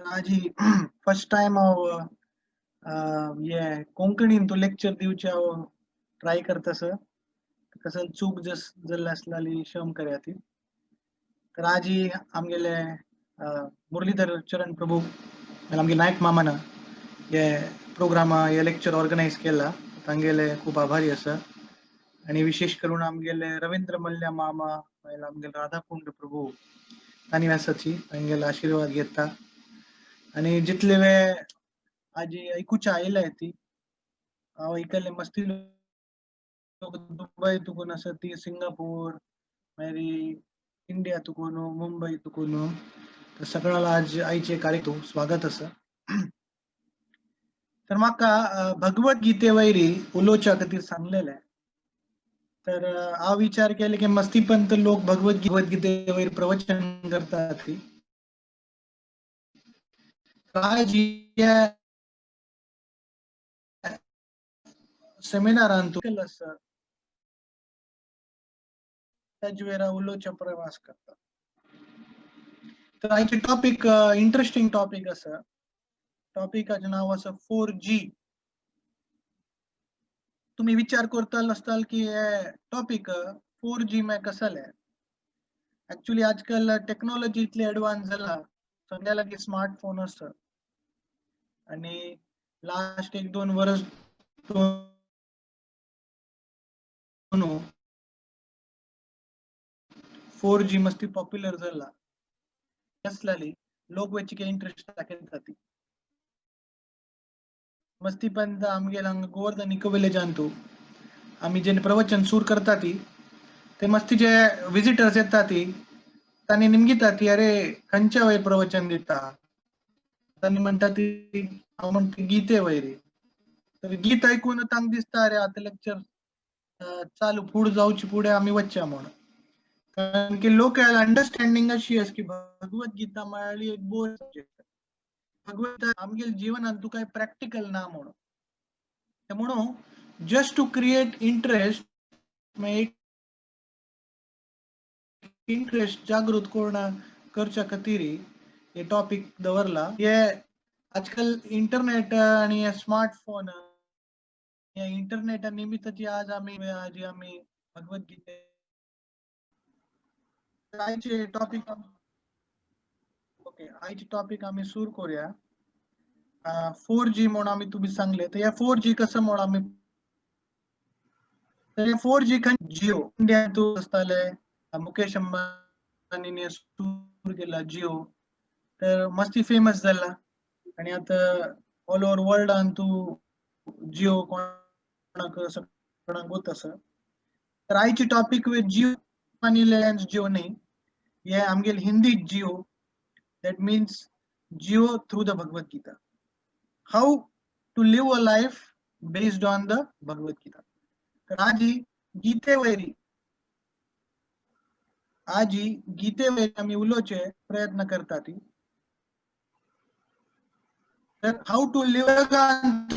आज ही first time हांव हे कोंकणीन तो लेक्चर दिवचे हांव ट्राय करता सर. कसं चूक जस जाल्ली आसली क्षम करात ती. तर आज ही आमगेले मुरलीधर चरण प्रभू आमगे नायक मामान हे प्रोग्रामा हे लेक्चर ऑर्गनायज केला, तांगेले खूब आभारी आसा. आणि विशेष करून आमगेले रवींद्र मल्ल्या मामा, आमगेले राधाकुंड प्रभू तांणी आसाची तांगेले आशीर्वाद घेता. आणि जितले वेळ आजी ऐकूच्या आयलाय ती हांव ऐकले मस्ती लोक दुबय तुकून आसा ती, सिंगापूर, मागीर इंडिया तुकून, मुंबय तुकून, तर सगळ्याला आज आयचे कार्यक्रम स्वागत आसा. तर म्हाका भगवत गीते वयरी उलोवच्या खातीर सांगलेले. तर हांव विचार केले की मस्ती पंत लोक भगवत गीते वयर प्रवचन करतात. आज ह्या सेमिनारान आसा ताजे वयर उलोवचो प्रवास करता. तर आयचे टॉपीक इंटरेस्टिंग टॉपीक आसा. टॉपिकाचें नांव आसा 4G. तुम्ही विचार करताल आसताल की हे टॉपिक 4G में कसले. एक्चुअली आजकाल टेक्नॉलॉजी इतली एडवान्स जाला, सगळ्या लागीं स्मार्टफोन आसा. आणि लास्ट 1-2 वर्स दोन 4G मस्ती पॉप्युलर जाला. आसलेली लोक वेची इंटरेस्ट दाखयता ती मस्ती. पण आमगेले हांगा गोवर्धन इको विलेजांतू आमी जेन्ना प्रवचन सूर करता ती, ते मस्ती जे विजिटर्स येता ती तांणी निमगिता ती, अरे खंयच्या वयर प्रवचन दिता. तांणी म्हणटा ती, हांव म्हणटा गीते वयर. तर गीत ऐकून तांकां दिसता अरे आतां लेक्चर चालू फुडें जावचे फुडें आमी वचया म्हणून. कारण की लोक अंडरस्टँडिंग अशी आसा की भगवत गीता म्हळ्यार एक बोर सब्जेक्ट, भगवत आमगेले जिवनात तूं काय प्रॅक्टिकल ना म्हणून. म्हणून जस्ट टू क्रिएट इंटरेस्ट, एक इंटरेस्ट जागृत करून करच्या खातीर हे टॉपिक दवरला. हे आजकाल इंटरनेट आणि स्मार्टफोन, या इंटरनेटा निमित्ताची आज आमी भगवद्गीते आयचे टॉपिक. ओके, आयचे टॉपिक आमी सुरू करूया. 4G म्हणून आमी तुमी सांगले, तर या 4G कसं म्हणून आमी, तर 4G Jio इंडियांतू आसताले, मुकेश अंबानीने सुरू केला जिओ, तर मस्ती फेमस जाला. आणि आता ऑल ओव्हर वर्ल्डान तूं जिओ कोणाक सगळ्यांक गोत आसा. तर आयची टॉपिक जिओ आनी रिलायन्स जिओ न्ही, हे आमगेले Hindi Jio, that means Jio through the Bhagavad Gita, how to live a life based on the Bhagavad Gita. तर आजी गीते वयरी, आजी गीते वयर आमी उलोवचे प्रयत्न करता ती. तर how to live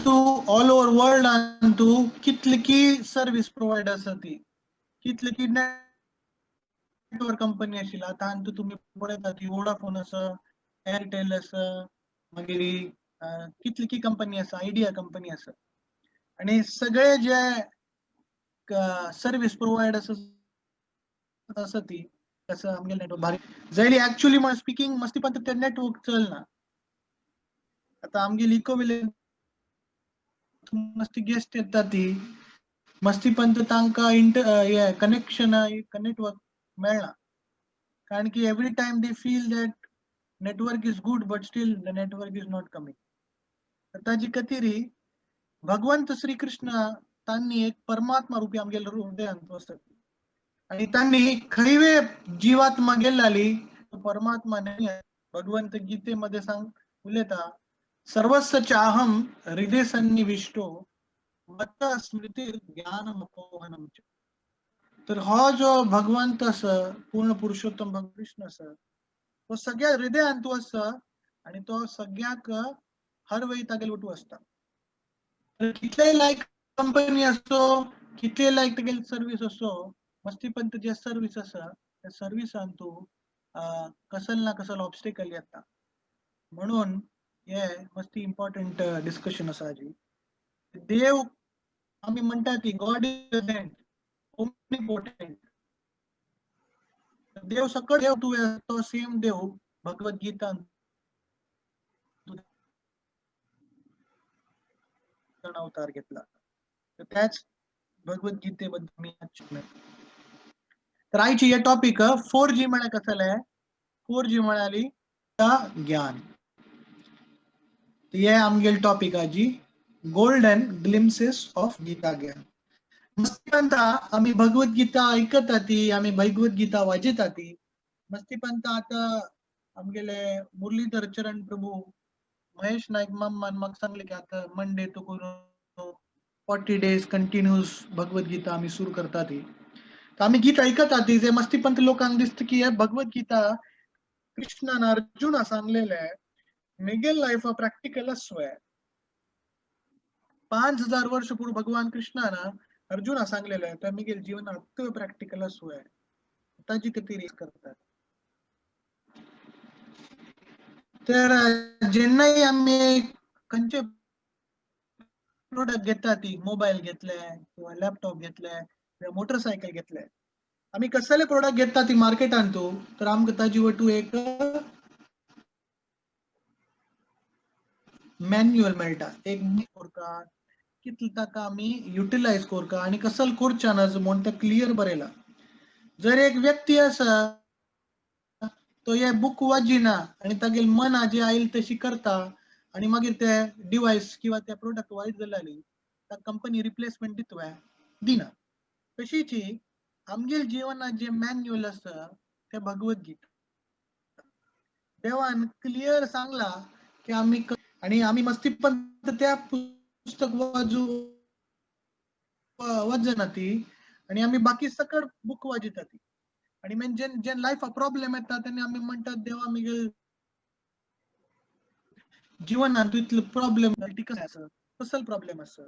तू ऑल ओव्हर वर्ल्ड तू कितली की सर्विस प्रोवायड आसा ती, कितली की नेटवर्क कंपनी आशिल्ली. आतां अंतू तुमी पळयता ती वोडाफोन आसा, एअरटेल आसा, मागीर कितली की कंपनी आसा, आयडिया कंपनी आसा. आणि सगळे जे सर्विस प्रोवायड आसा ती कसं आमगेले नेटवर्क भारी जायली. ऍक्च्युली स्पीकिंग मस्ती पण ते नेटवर्क चलना. आता आमगेली इको विलेज मस्ती गेस्ट येता ती, मस्ती पण तांकां इंटर हे कनेक्शन नेटवर्क मेळना, कारण की every time they feel that network is good but still the network is not coming. तर ताजी खातीर भगवंत श्री कृष्ण तांनी एक परमात्मा रुपी आमगेले हृदयांत वसत आणि त्यांनी खैवे जीवात्मा गेलेली परमात्मा नाही. भगवंत गीतेमध्ये सांग उलयता, सर्वस्य चाहम हृदय सन्निविष्टो मत स्मृती ज्ञान अपोहनम. तर हो जो भगवंत आसा, पूर्ण पुरुषोत्तम भगवान कृष्ण आसा, तो सगळ्या हृदयांत आसा आणि तो सगळ्याक हर वेळी तागेल वटू आसता. तर कितलेय लायक कंपनी असो, कितले लायक तागेली सर्वीस असो, मस्ती पण जे सर्वीस आसा त्या सर्विसान तूं कसल ना कसल ऑब्स्टिकल येता. म्हणून हे मस्ती इम्पॉर्टंट डिस्कशन आसा हाजी. देव आमी म्हणटा ती गॉड is present, omnipotent, देव सकळ देव तुवें तो सेम देव भगवद गीतान अवतार घेतला. तर त्याच भगवद्गीतेबद्दल मी आज. तर आयची हे टॉपिक 4G म्हळ्यार कसलें? 4G म्हळ्यार ज्ञान. हे आमगेल टॉपिक आजी गोल्डन ग्लिम्सेस ऑफ गीता ज्ञान. मस्तीपंता आमी भगवद्गीता आयकता ती, आमी भगवद्गीता वाजयता ती. मस्तीपंता आतां आमगेले मुरलीधर चरण प्रभू महेश नायक मामान म्हाका सांगले की आतां मंडे तो करून 40 डेज कंटिन्यूस भगवद्गीता आमी सुरू करता ती. तर आमी गीता आयकता ती, जे मस्तीपंत लोकांक दिसता की हे भगवद्गीता कृष्णान अर्जुना सांगलेले मेगेल लायफा प्रॅक्टिकल आसवे. 5000 वर्ष पूर्व भगवान कृष्णान अर्जुना सांगलेले तर मेगेल जीवनात प्रॅक्टिकल आसवे, ताजी खातीर करतात. तर जेन्नाय आमी खंयचे प्रोडक्ट घेता ती, मोबायल घेतले किंवा लॅपटॉप घेतले किंवा मोटरसायकल घेतले, आमी कसले प्रोडक्ट घेता ती मार्केटान तूं, तर आमकां ताजी वटू एक मॅन्युअल मेळटा, एक कोरका कितले ताका आमी युटिलायज कोरका आनी कसल कोरच्या ना म्हूण तें क्लियर बरयला. जर एक व्यक्ती आसा तो हे बूक वाजिना आनी तागेल मना जी आयल तशी करता आनी मागीर ते डिवायस किंवा ते प्रोडक्ट वायट जाल्यार ताका कंपनी रिप्लेसमेंट दितवे दिना. तशीच आमगेल जीवनात जे मॅन्युअल आसा ते भगवद्गीता. देवान क्लियर सांगला की आमी आनी आमी मस्ती पण त्या पुस्तक वाजू वाजना ती आनी आमी बाकी सकळ बूक वाजयता ती. आनी मागीर जेन्ना जेन्ना लायफाक प्रॉब्लेम येता तेन्ना आमी म्हणटात देवा मिगेल जीवनात इतलो प्रॉब्लेम कसो आसा, कसलो प्रॉब्लेम आसा.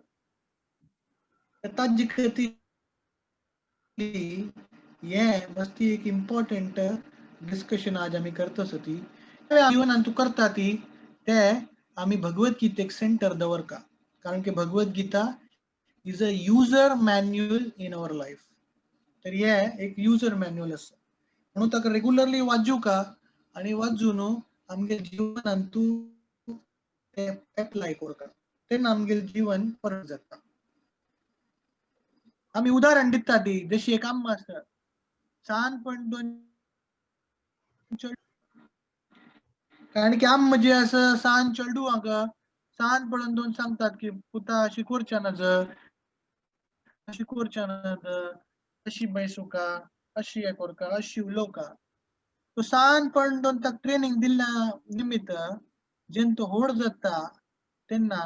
ताजी खातीर हे मस्ती एक इम्पॉर्टंट डिस्कशन आज आमी करता ती. जीवनान तूं करता ती ते आमी भगवद्गीतेक सेंटर दवरका, कारण की Bhagavad Gita is a user manual in our life. तर हे एक युजर मॅन्युअल आसा म्हणून ताका रेगुलरली वाजूका आनी वाजून आमगे जीवनान तूं ते एप्लाय करता तेन्ना आमगेले जीवन परत जाता. आमी उदाहरण दिता ती, जशी एक आम्मा आसा ल्हानपण दोन, कारण की आम्मा जे आसा सान चेडवांक ल्हानपणान दोन सांगतात की पुता अशी करच्या ना, अशी करच्या ना, अशी बैसुका, अशी हे करका, अशी उलोवका. तो ल्हानपण दोन ताका ट्रेनिंग दिल्ल्या निमित्त जेन्ना तो व्हड जाता तेन्ना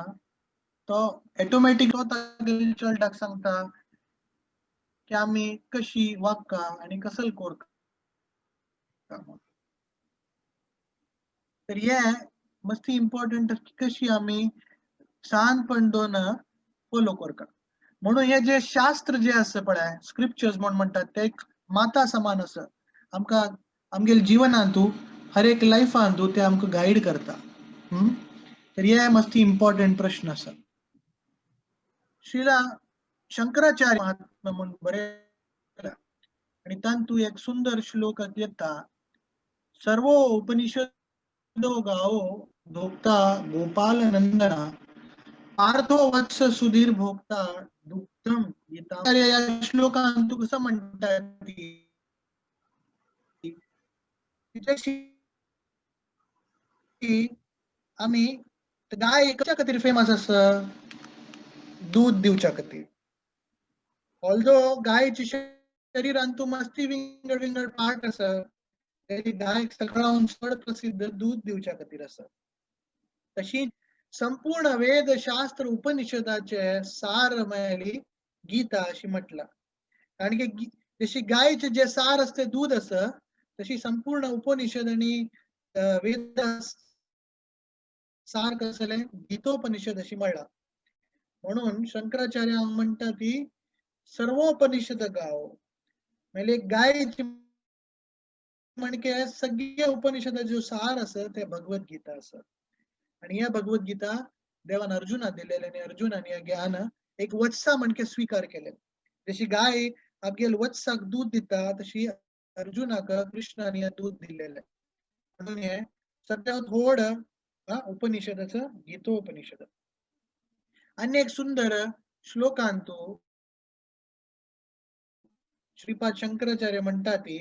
तो ऑटोमॅटीक तो तागेल्या चेडवाक सांगता की आमी कशी वागका आनी कसल कोरका. तर हे मस्ती इम्पॉर्टंट कशी आमी ल्हानपण दोन फॉलो करका. म्हणून हे जे शास्त्र जे आसा पळय स्क्रिप्चर्स म्हूण म्हणटात ते एक माता समान आसा. आमकां आमगेले जिवनांतू हर एक लायफांतू ते आमकां गायड करता. तर हे मस्ती इम्पॉर्टंट प्रश्न आसा. श्रीला शंकराचार्य महात्मा म्हूण बरयला आनी तातूंत एक सुंदर श्लोक येता, सर्वो उपनिषदो गावो धोक्ता गोपाल नंदना पार्थो वत्स सुधीर भोक्ता दुग्धम गीता. ह्या श्लोकांत तूं कसो म्हणटा ती आमी गाय कशा खातीर फेमस आसा? दूध दिवच्या खातीर. ऑल्दो गायच्या शरीरान तूं मस्ती विंगड विंगड पार्ट आसा, तरी गाय सगळ्याहून चड प्रसिद्ध दूध दिवच्या खातीर आसा. तशी संपूर्ण वेद शास्त्र उपनिषदाचे सार मेळ्ळी गीता अशी म्हटला. कारण की जशी गायचे जे सार असते दूध आसा, तशी संपूर्ण उपनिषद आणि वेद सार कसले गीतोपनिषद अशी म्हणला. म्हणून शंकराचार्य म्हणटा ती सर्वोपनिषद गाव म्हणजे गायची म्हणजे सगळे उपनिषदाचो सार आसा ते भगवत गीता आसा. आणि ह्या भगवत गीता देवान अर्जुना दिलेले आणि अर्जुनान हे ज्ञान एक वत्सा म्हणके स्वीकार केले. जशी गाय आपगेल वत्साक दूध दिता तशी अर्जुनाक कृष्णान हे दूध दिलेले. म्हणून हे सगळ्यात व्हड उपनिषदाचं गीतोपनिषद. आणि एक सुंदर श्लोकांतू श्रीपाद शंकराचार्य म्हणतात ती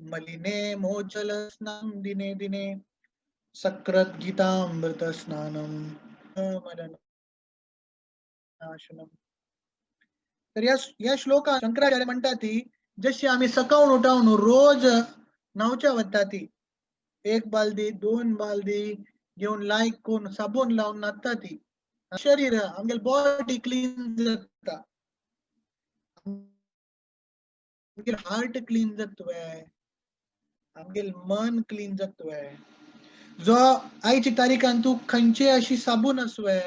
मलिने मोचल स्नान दिने दिने सकृत गीतामृत स्नानम मलनाशनम. तर या श्लोकात शंकराचार्य म्हणतात ती जशी आम्ही सकाळून उठावन रोज न्हावच्या वता ती एक बालदी दोन बालदी घेऊन लायक कोण साबण लावून न्हाता ती शरीर आमगेल बॉडी क्लीन जाता, आमगेल हार्ट क्लीन जातवे, आमगेल मन क्लीन जातवे. जो आयची तारीखान तू खंयचे अशी साबून आसवे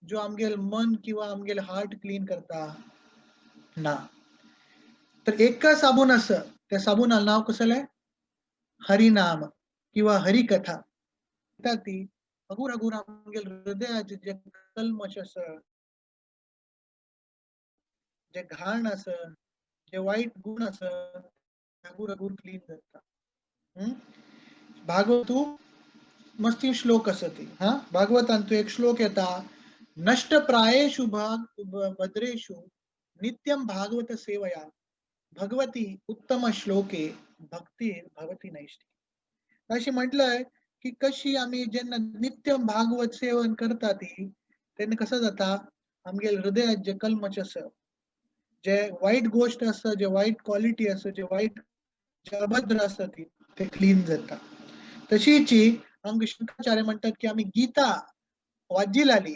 जो आमगेल मन किंवा आमगेल हार्ट क्लीन करता ना. तर एक साबून आसा, त्या साबुना नाव कसलें? हरिनाम किंवा हरिकथा. ती हगूर हगूर आमगेल हृदयाचे जे कल्मश आसा, जे घाण आसा, जे वाईट गुण आसा, हगूर हगूर क्लीन जाता. भागवतू मस्ती श्लोक आसा ती. हा, भागवतांतू एक श्लोक येता, नष्ट प्रायेषु भाग भद्रेषु नित्यम भागवत सेवया भगवती उत्तम श्लोके भक्ती भवती नैष्ठी. अशी म्हटलंय की कशी आम्ही जेन्ना नित्यम भागवत सेवन करता ती तेन्ना कसं जाता, आमगेल हृदयात जे कल्मश आसा, जे वाईट गोष्ट आसा, जे वाईट क्वालिटी आसा, जे वाईट जे अभद्र आसा ती ते क्लीन जाता. तशीची आमकां शंकराचार्य म्हणटात की आमी गीता वाची आली,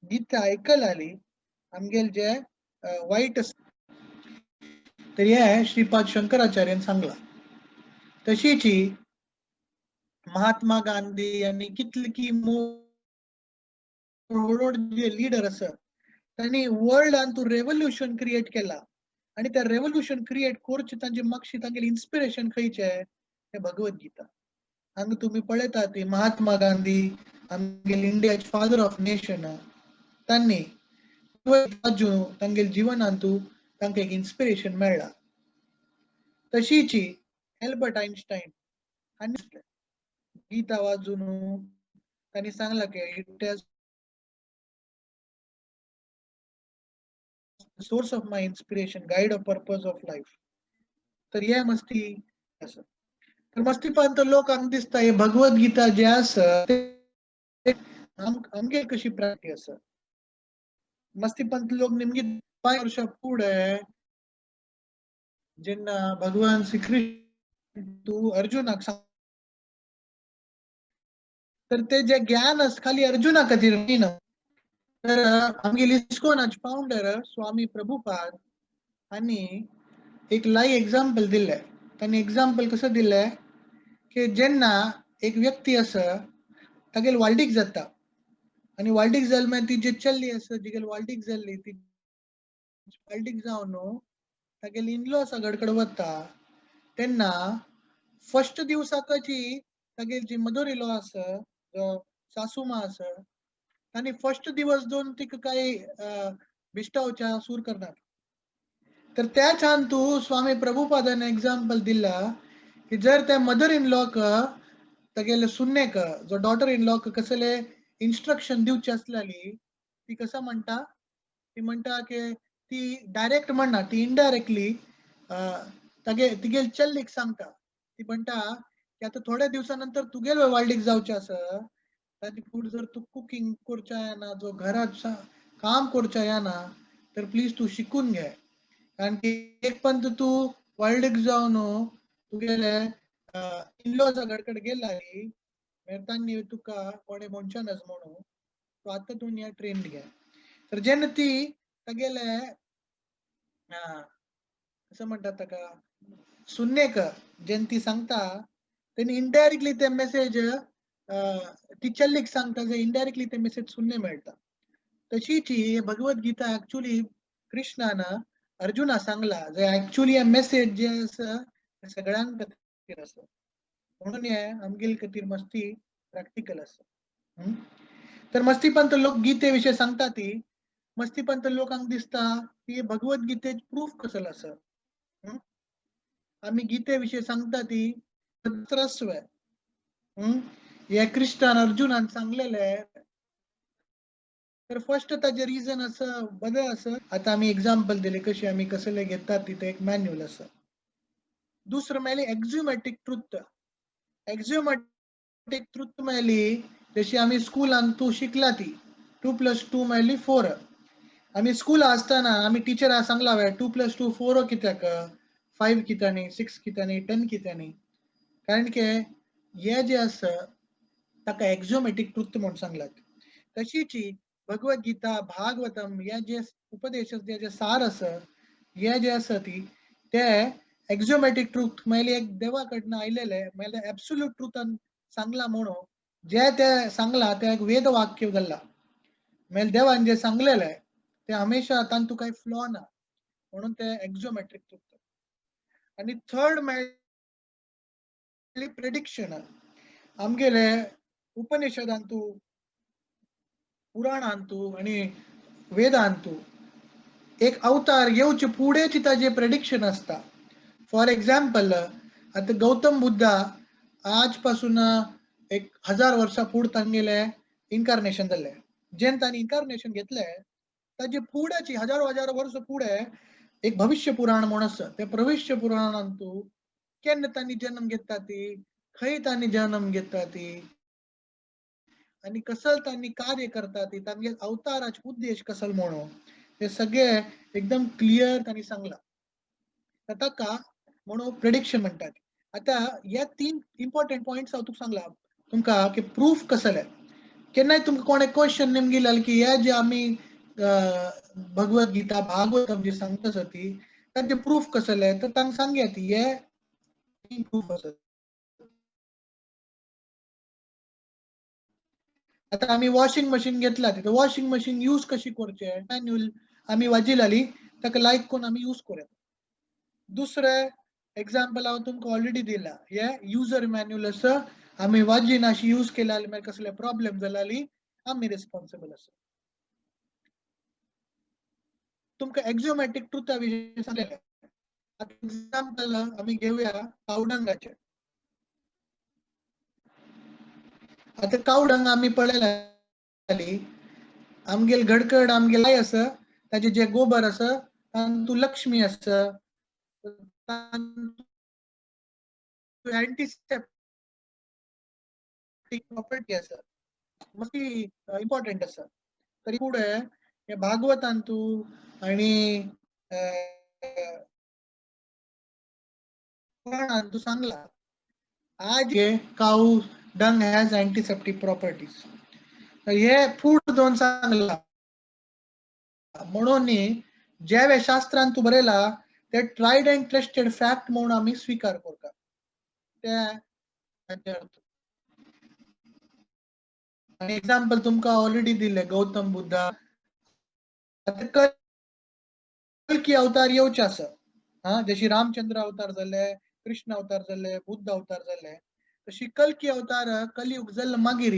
गीता आयकल आली, आमगेल जे वाईट आसा. तर हे श्रीपाद शंकराचार्यान सांगला. तशीची महात्मा गांधी यांनी कितली की व्हड जे लिडर आसा तांणी वर्ल्डान तूं रेवोल्युशन क्रिएट केला. आणि त्या रेवोल्युशन क्रिएट करचे तांचे मागशी तांगेले इन्स्पिरेशन खंयचे? ते भगवत गीता. हांगा तुमी पळयतात ती महात्मा गांधी आमगेले इंडियाचे फादर ऑफ नेशन, तांणी तांगेले जिवनांतू तांकां एक इन्स्पिरेशन मेळ्ळा. तशीची एल्बर्ट आइन्स्टाइन हांणी गीता वाजून तांणी सांगला की it has source of my inspiration, guide of purpose of life. तर हे मस्ती आसा. तर मस्तीपान लोकांक दिसता हे भगवत गीता जे आसा ते आमगे कशी प्राप्ती आसा. मस्तीपान लोक निमगी 5 वर्षां फुडें जेन्ना भगवान श्री कृष्ण तू अर्जुनाक सांग, तर ते जे ज्ञान आसा खाली अर्जुना खातीर न्ही न्हू. तर आमगेली इस्कॉनाचे फावंडर स्वामी प्रभुपाद हांणी एक लायव्ह एग्जाम्पल दिलें. तांणी एग्जाम्पल कसं दिलें की जेन्ना एक व्यक्ती आसा तागेल वाल्डीक जाता आनी वाल्डीक जाल मागीर ती जी चल्ली आसा जिगेल वाल्डीक जाल्ली ती वाल्डीक जावन तागेल इनलॉ सगळकडे वता तेन्ना फर्स्ट दिवसाकची तागेली जी मदर इन लॉ आसा, जो सासूमा आसा, तांणी फर्स्ट दिवस दोन तिका काही बिश्टावच्या सूर करणार. तर त्या छान तू स्वामी प्रभुपादान एग्जाम्पल दिला की जर त्या मदर इन लॉक तागेले सुन्नेक जो डॉटर इन लॉक कसले इन्स्ट्रक्शन दिवचे असलेली ती कसं म्हणटा, ती म्हणटा की ती डायरेक्ट म्हणना, ती इनडायरेक्टली तागे तिगेल चल्लीक सांगता. ती म्हणटा की आता थोड्या दिवसानंतर तुगेल वाल्डीक जावचे आसा, ताजे फुडें जर तूं कुकींग करच्या येना, जो घरात काम करच्या येना तर प्लीज तूं शिकून घे. कारण की एक पण तूं वाल्डीक जावन तुगेले इनलॉजा कडेन गेला मागीर तांणी तुका कोणे म्हणचे नज म्हणून तूं आतां तूं ह्या ट्रेन घे. तर जेन्ना ती तागेले कसं म्हणटात ताका सुन्नेक जेन्ना ती सांगता तेन्ना इनडायरेक्टली ते मेसेज ती चल्लीक सांगता, जे इनडायरेक्टली ते मेसेज सुन्ने मेळटा. तशीच ही भगवत गीता ऍक्च्युली कृष्णान अर्जुना सांगला, जे ऍक्च्युली हे मेसेज जे आसा सगळ्यांक खातीर आसा. म्हणून हे आमगेले खातीर मस्ती प्रॅक्टिकल आसा. तर मस्तीपंत लोक गीते विशय सांगता ती मस्तीपंत लोकांक दिसता की भगवत गीतेच प्रूफ कसलो आसा. आमी गीते विशय सांगता ती त्रस्व हे कृष्णान अर्जुनान सांगलेले. तर फर्स्ट ताजे रिजन आसा बदल आसा. आतां आमी एग्जाम्पल दिले कशी आमी कसले घेतात तिथे एक मॅन्युअल आसा. दुसरं मेळ्ळी एक्झियोमॅटीक ट्रुथ. एक्झियोमॅटीक ट्रुथ मेळ्ळी जशी आमी स्कुलान तूं शिकला ती 2 + 2 मेळ्ळी 4. आमी स्कूल आसतना आमी टिचरा सांगला वे 2 + 2 4 कित्याक, 5 कित्याक न्ही, 6 कित्याक न्ही, 10 कित्याक न्ही. कारण की हे जे आसा ताका एक्झियोमॅटीक ट्रुथ म्हूण सांगलात. तशीची भगवत गीता भागवतम हे जे उपदेश जे जे सार आसा हे जे आसा ती ते एक्झियोमॅटीक ट्रुथ मेळ्ळी एक देवा कडन आयलेले मेळ्ळे एब्सोल्यूट ट्रुथान सांगला म्हणून जे ते सांगला ते एक वेद वाक्य जाल्ला. मेळ्ळे देवान जे सांगलेले ते हमेशा तांतू काही फ्लॉ ना म्हणून ते एक्झियोमॅट्रिक ट्रुथ. आनी थर्ड मेळ्ळी प्रेडिक्शन. आमगेले उपनिषदांतू पुराणांतू आनी वेदांतू एक अवतार येवचे फुडेंच ताजे प्रेडिक्शन आसता. फॉर एग्जाम्पल आतां गौतम बुद्धा आज पासून 1000 वर्सां फुडें तांगेले इनकार्नेशन जाल्लें. जेन्ना तांणी इनकार्नेशन घेतलें ताजे फुडेंची हजारो हजारो वर्सां फुडें एक भविश्य पुराण म्हूण आसा. ते भविश्य पुराणांतू केन्ना तांणी जन्म घेता ती, खंय तांणी जन्म घेता ती आनी कसल तांणी कार्य करता ती, तांगे अवताराचे उद्देश कसल म्हणून ते सगळे एकदम क्लियर तांणी सांगला. ताका म्हणून प्रेडिक्शन म्हणटात. आतां ह्या 3 इम्पॉर्टंट पॉयंट्स हांव तुका सांगला तुमकां की प्रूफ कसलें. केन्नाय तुमकां कोणें क्वेश्चन नेमकी की हे जे आमी भगवत गीता भागवतम जे सांगता आसा ती तांचे प्रूफ कसलें, तर तांकां सांगया ती हे 3 प्रूफ आसात. आतां आमी वॉशिंग मशीन घेतला तिथं वॉशिंग मशीन यूज कशी करचे मॅन्युअल आमी वाजिलाली ताका लायक करून आमी यूज करूया. दुसरें एग्जाम्पल हांव तुमकां ऑलरेडी दिला हे युजर मॅन्युअल आसा आमी वाजीन अशी यूज केला मागीर कसले प्रॉब्लेम जाली आमी रिस्पॉन्सिबल आसा. तुमकां एक्झियोमॅटीक ट्रुथा विशीं सांगलें. आतां एग्जाम्पल आमी घेवया कावडंगाचें. आतां कावडंग आमी पळयली आमगेल घडकड आमगेल गाय आसा ताजे जे गोबर आसा तातूंत लक्ष्मी आसा, अँटीसेप्टिक प्रॉपर्टी आसा, मस्ती इम्पॉर्टंट आसा. तरी फुडें हे भागवतांतू आनी पुराणांतू सांगला आज हे cow dung has antiseptic properties. हे फूड दोन सांगला म्हणून जे शास्त्रांत तू बरयला ते ट्रायड अँड ट्रस्टेड फॅक्ट म्हणून आमी स्वीकार करता. ते आनी एग्जाम्पल तुमकां ऑलरेडी दिले गौतम बुद्धा. आतां कल्की अवतार येवचे आसा. हा, जशी रामचंद्र अवतार जाले, कृष्ण अवतार जाले, बुद्ध अवतार जाले, तशी कल्की अवतार कलियुग जाल्ले मागीर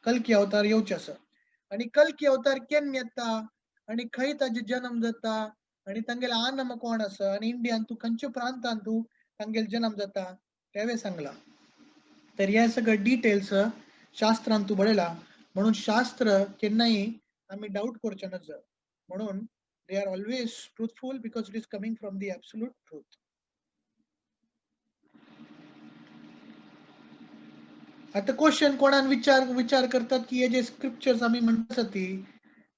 कल्की अवतार येवचे आसा. आनी कल्की अवतार केन्ना येता आनी खंय ताजे जन्म जाता आनी तांगेले आनम कोण आसा आनी इंडियान तूं खंयच्या प्रांतान तूं तांगेले जन्म जाता तेंवूय सांगला. तर हे सगळे डिटेल्स शास्त्रान तूं बरयला म्हणून शास्त्र केन्नाय आमी डावट करचे नज. म्हणून they are always truthful because it is coming from the absolute truth. आतां क्वेश्चन कोणान विचार विचार करतात की हे जे स्क्रिप्चर्स आमी म्हणटा ती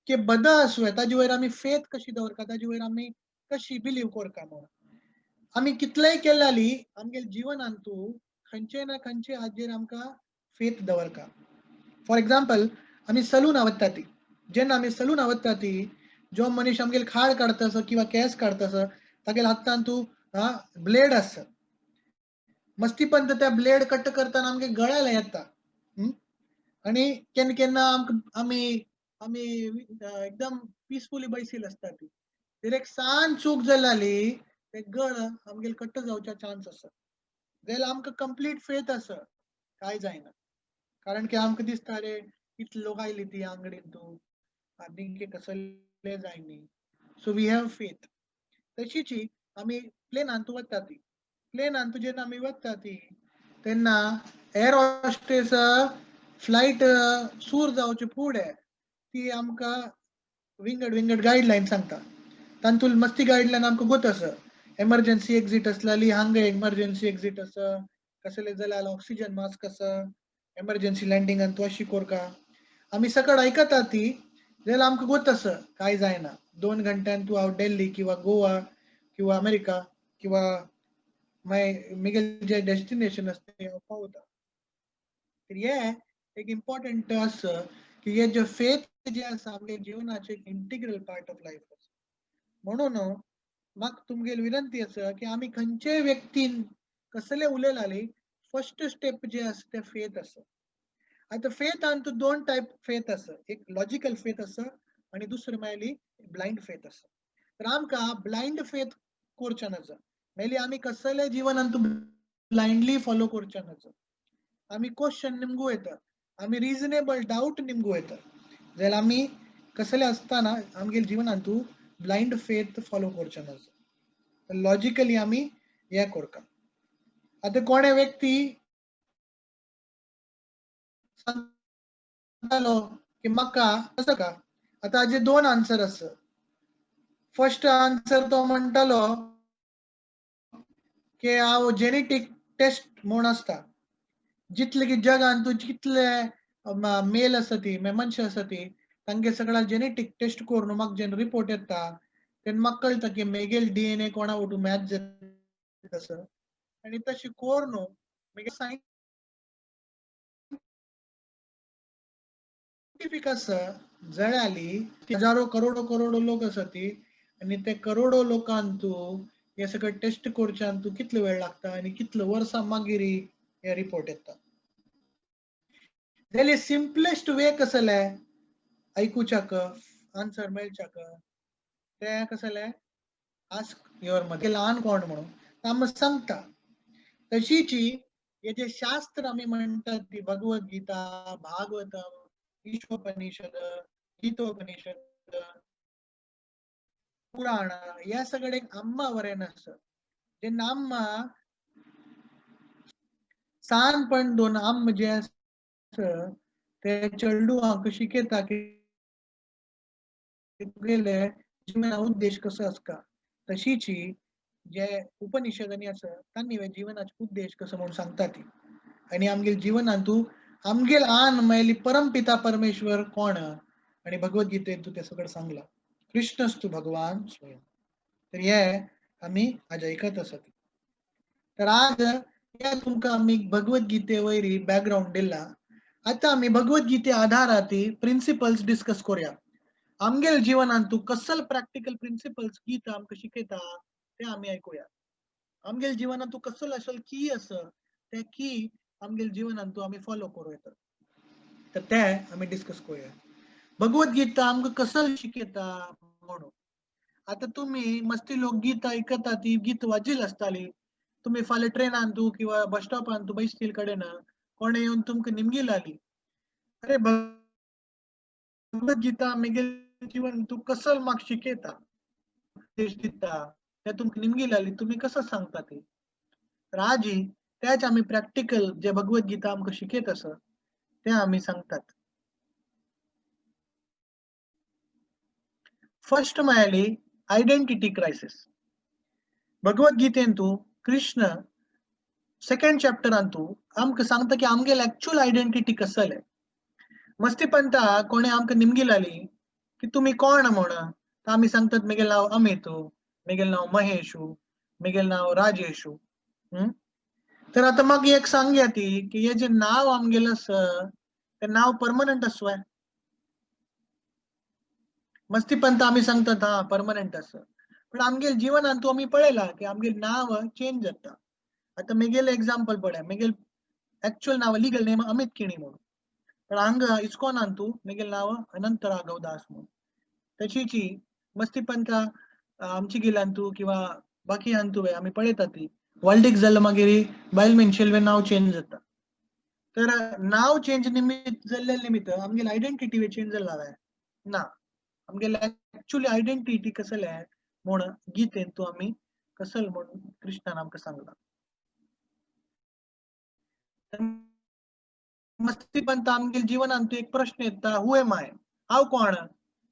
की बद आसूं ताजे वयर आमी फेथ कशी दवरता, ताजे वयर आमी कशी बिलीव करता म्हणून. आमी कितलेय केल्याली आमगेले जिवनांत तूं खंयचे ना खंयचे हाजेर आमकां फेथ दवरता. फॉर एग्जाम्पल आमी सलून वता ती, जेन्ना आमी सलून वता ती जो मनीस आमगेले खाड काडता आसा किंवा केंस काडता आसा तागेले हातान तूं ब्लेड आसा, मस्तीपंत त्या ब्लेड कट करतना आमगे गळ्याला येता. आनी केन्ना केन्ना आमी आमी एकदम पिसफुली बैसील आसता ती, तर एक सान चूक जाली ते गळ आमगेले कट जावचा चान्स आसा. जाल्यार आमकां कंप्लीट फेथ आसा काय जायना, कारण की आमकां दिसता अरे इतले लोक आयली ती आंगडीन तूं आनी कसले जायनी, सो we have faith. तशीच आमी प्लेनान तूं वता ती, प्लेनान तूं जेन्ना आमी वता ती तेन्ना एअर हॉस्टेस फ्लायट सूर जावचे फुडें ती आमकां विंगड विंगड गायडलायन सांगता. तातूंत मस्ती गायडलायन आमकां गोत आसा, एमर्जन्सी एक्झीट आसल्याली हांगा एमर्जन्सी एक्झीट आसा, कसले जाल्यार ऑक्सिजन मास्क आसा, एमर्जन्सी लँडिंगान तूं अशी कोरका. आमी सकळ आयकता ती जाल्यार आमकां गोत आसा काय जायना, 2 घंट्यान तूं हांव दिल्ली किंवा गोवा किंवा अमेरिका किंवा मागीर म्हगेलें जें डेस्टिनेशन आसा तें हांव पावता. तर हें एक इम्पॉर्टंट आसा की हे जे फेथ जे आसा आमगे जिवनाचे एक इंटिग्रल पार्ट ऑफ लायफ आसा. म्हणून म्हाका तुमगेली विनंती आसा की आमी खंयचेय व्यक्तीन कसले उलयताली फर्स्ट स्टेप जे आसा ते फेथ आसा. आतां फेथान तूं 2 टायप फेथ आसा, एक लॉजिकल फेथ आसा आनी दुसरी म्हळ्यार ब्लायंड फेथ आसा. तर आमकां ब्लायंड फेथ करचें नाजा, मेली आमी कसले जिवनान तूं ब्लायंडली फॉलो करचें नाजा. आमी क्वेश्चन निमगू येता, आमी रिजनेबल डावट निमगू येता, जाल्यार आमी कसले आसतना आमगेले जिवनान तूं ब्लायंड फेथ फॉलो करचें नाजा. लॉजिकली आमी हें करता. आतां कोणे व्यक्ती सांगतालो की म्हाका असो का, आतां हाजे 2 आन्सर आसा. फर्स्ट आन्सर तो म्हणटालो की हांव जेनेटीक टेस्ट म्हूण आसता, जितले की जगान तूं जितले मेल आसा ती मनशां आसा ती तांगे सगळ्या जेनेटीक टेस्ट करून म्हाका जेन्ना रिपोर्ट येता तेन्ना म्हाका कळटा की मेगेल डीएनए कोणा वटून मॅच जाता आसा, आनी तशें करून मागीर सायंटिफीक आसा जळ्याली हजारो करोडो करोडो लोक आसा ती, आनी ते करोडो लोकांत तूं हे सगळें टेस्ट करच्यान तूं कितलो वेळ लागता आनी कितलो वर्सां मागीर हे रिपोर्ट येता. जाल्यार सिम्पलेस्ट वे कसले आयकुच्याक आन्सर मेळच्याक ते कसले आस्क your mother, ल्हान कोण म्हणून आमकां सांगता. तशीच हे जे शास्त्र आमी म्हणटात ती भगवद गीता, भागवतम, ईशोपनिषद, गीतोपनिषद, पुराण ह्या सगळे आम्मा वरेन आसा. जेन्ना आम्मा सानपण दोन आम जे आसा ते चेडवांक शिकयता की तुगेले जिवना उद्देश कसो आसता, तशीच जे उपनिषदांनी आसा तांणी जिवनाचे उद्देश कसो म्हणून सांगता ती. आनी आमगेले जिवनांत तूं आमगेल आन मेली परमपिता परमेश्वर कोण आनी भगवद गीतेन तूं तें सगळें सांगलां, कृष्णस्तु भगवान स्वयं. तर हे आमी आज आयकत आसात. तर आज ह्या तुमकां आमी भगवद गीते वयरी बॅकग्रावंड दिला. आतां आमी भगवद गीते आधाराती प्रिंसिपल्स डिस्कस करूया. आमगेल जिवनांत तूं कसल प्रॅक्टिकल प्रिंसिपल्स गीता आमकां शिकयता ते आमी आयकुया. आमगेल जिवनांत तूं कसल असल की आसा ते की आमगेल जिवनांत तूं आमी फॉलो करूं येता, तर ते आमी डिस्कस करूया. भगवद गीता आमकां कसल शिकयता म्हणून आतां तुमी मस्ती लोक गीता आयकता ती गीत वाजील आसताली, तुमी फाल्यां ट्रेनान तूं किंवा बस स्टॉपान तूं बैसतील कडेन कोणें येवन तुमकां निमगी लाली, अरे भगवद गीता मेगेल जीवन तूं कसल म्हाका शिकयता उपदेश दिता, ते तुमकां निमगी लाली तुमी कसो सांगता ती. तर आजी त्याच आमी प्रॅक्टिकल जे भगवद गीता आमकां शिकयत आसा ते आमी सांगतात. फर्स्ट म्हळ्यार आयडेंटिटी क्रायसीस. भगवद गीतेन तूं कृष्ण सेकंड चॅप्टरान तूं आमकां सांगता की आमगेल एक्चुअल आयडेंटिटी कसले. मस्ती पंता कोणें आमकां निमगी लाली की तुमी कोण म्हण, तर आमी सांगतात मेगेल नांव अमित, मेगेल नांव महेशू, मेगेल नांव राजेशू. तर आतां मागीर एक सांगया ती की हे जे नांव आमगेलें आसा तें नांव परमनंट आसवाय. मस्ती पंत आमी सांगतात हा परमनंट आसा, पण आमगेल जिवनान तूं आमी पळयला की आमगेल नांव चेंज जाता. आतां मेगेलें एग्जाम्पल पळय, मेगेल एक्चुअल नांव लिगल नेम अमित किणी म्हणून, पण हांगा इस्कॉनान तूं मेगेल नांव अनंत राघव दास म्हणून. तशीची मस्ती पंथा आमची गेल्यान तूं किंवा बाकी हांतू आमी पळयता ती व्हाल्डीक जालें मागीर बायल मनशेलवें नांव चेंज जाता. तर नांव चेंज निमित्त जाल्ले निमित्त आमगेली आयडेंटिटी चेंज जाला ना, आमगेले एक्चुअली आयडेंटिटी कसले म्हूण गीतेन तूं आमी कसल म्हूण कृष्णान आमकां सांगलां. मस्तीपंत आमगेले जिवनांत एक प्रश्न येता, हू एम I, हांव कोण?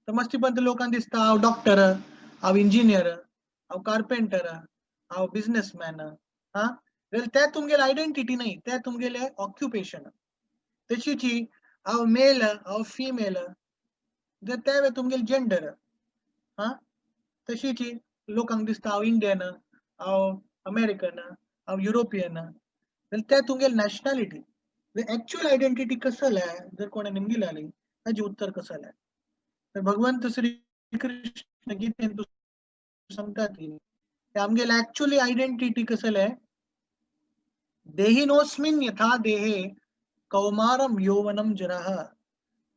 तर मस्तीपंत लोकांक दिसता हांव डॉक्टर, हांव इंजिनियर, हांव कार्पेंटर, हांव बिजनेसमॅन. हा, जाल्यार ते तुमगेले आयडेंटिटी न्हय, ते तुमगेले ऑक्युपेशन. तशीच हांव मेल, हांव फिमेल, ते तुमगेले जेंडर. हा, तशीच लोकांक दिसता हांव इंडियन, हांव अमेरिकन, हांव युरोपियन, जाल्यार ते तुमगेले नॅशनॅलिटी. एक्चुअल आयडेंटिटी कसले जर कोणें निमगिली ताजें उत्तर कसलें? तर भगवंत श्री कृष्ण गीतेन सांगता ती आमगेले एक्चुअली आयडेंटिटी कसले, देहिनोस्मिन यथा देहे कौमारम यौवनम जरः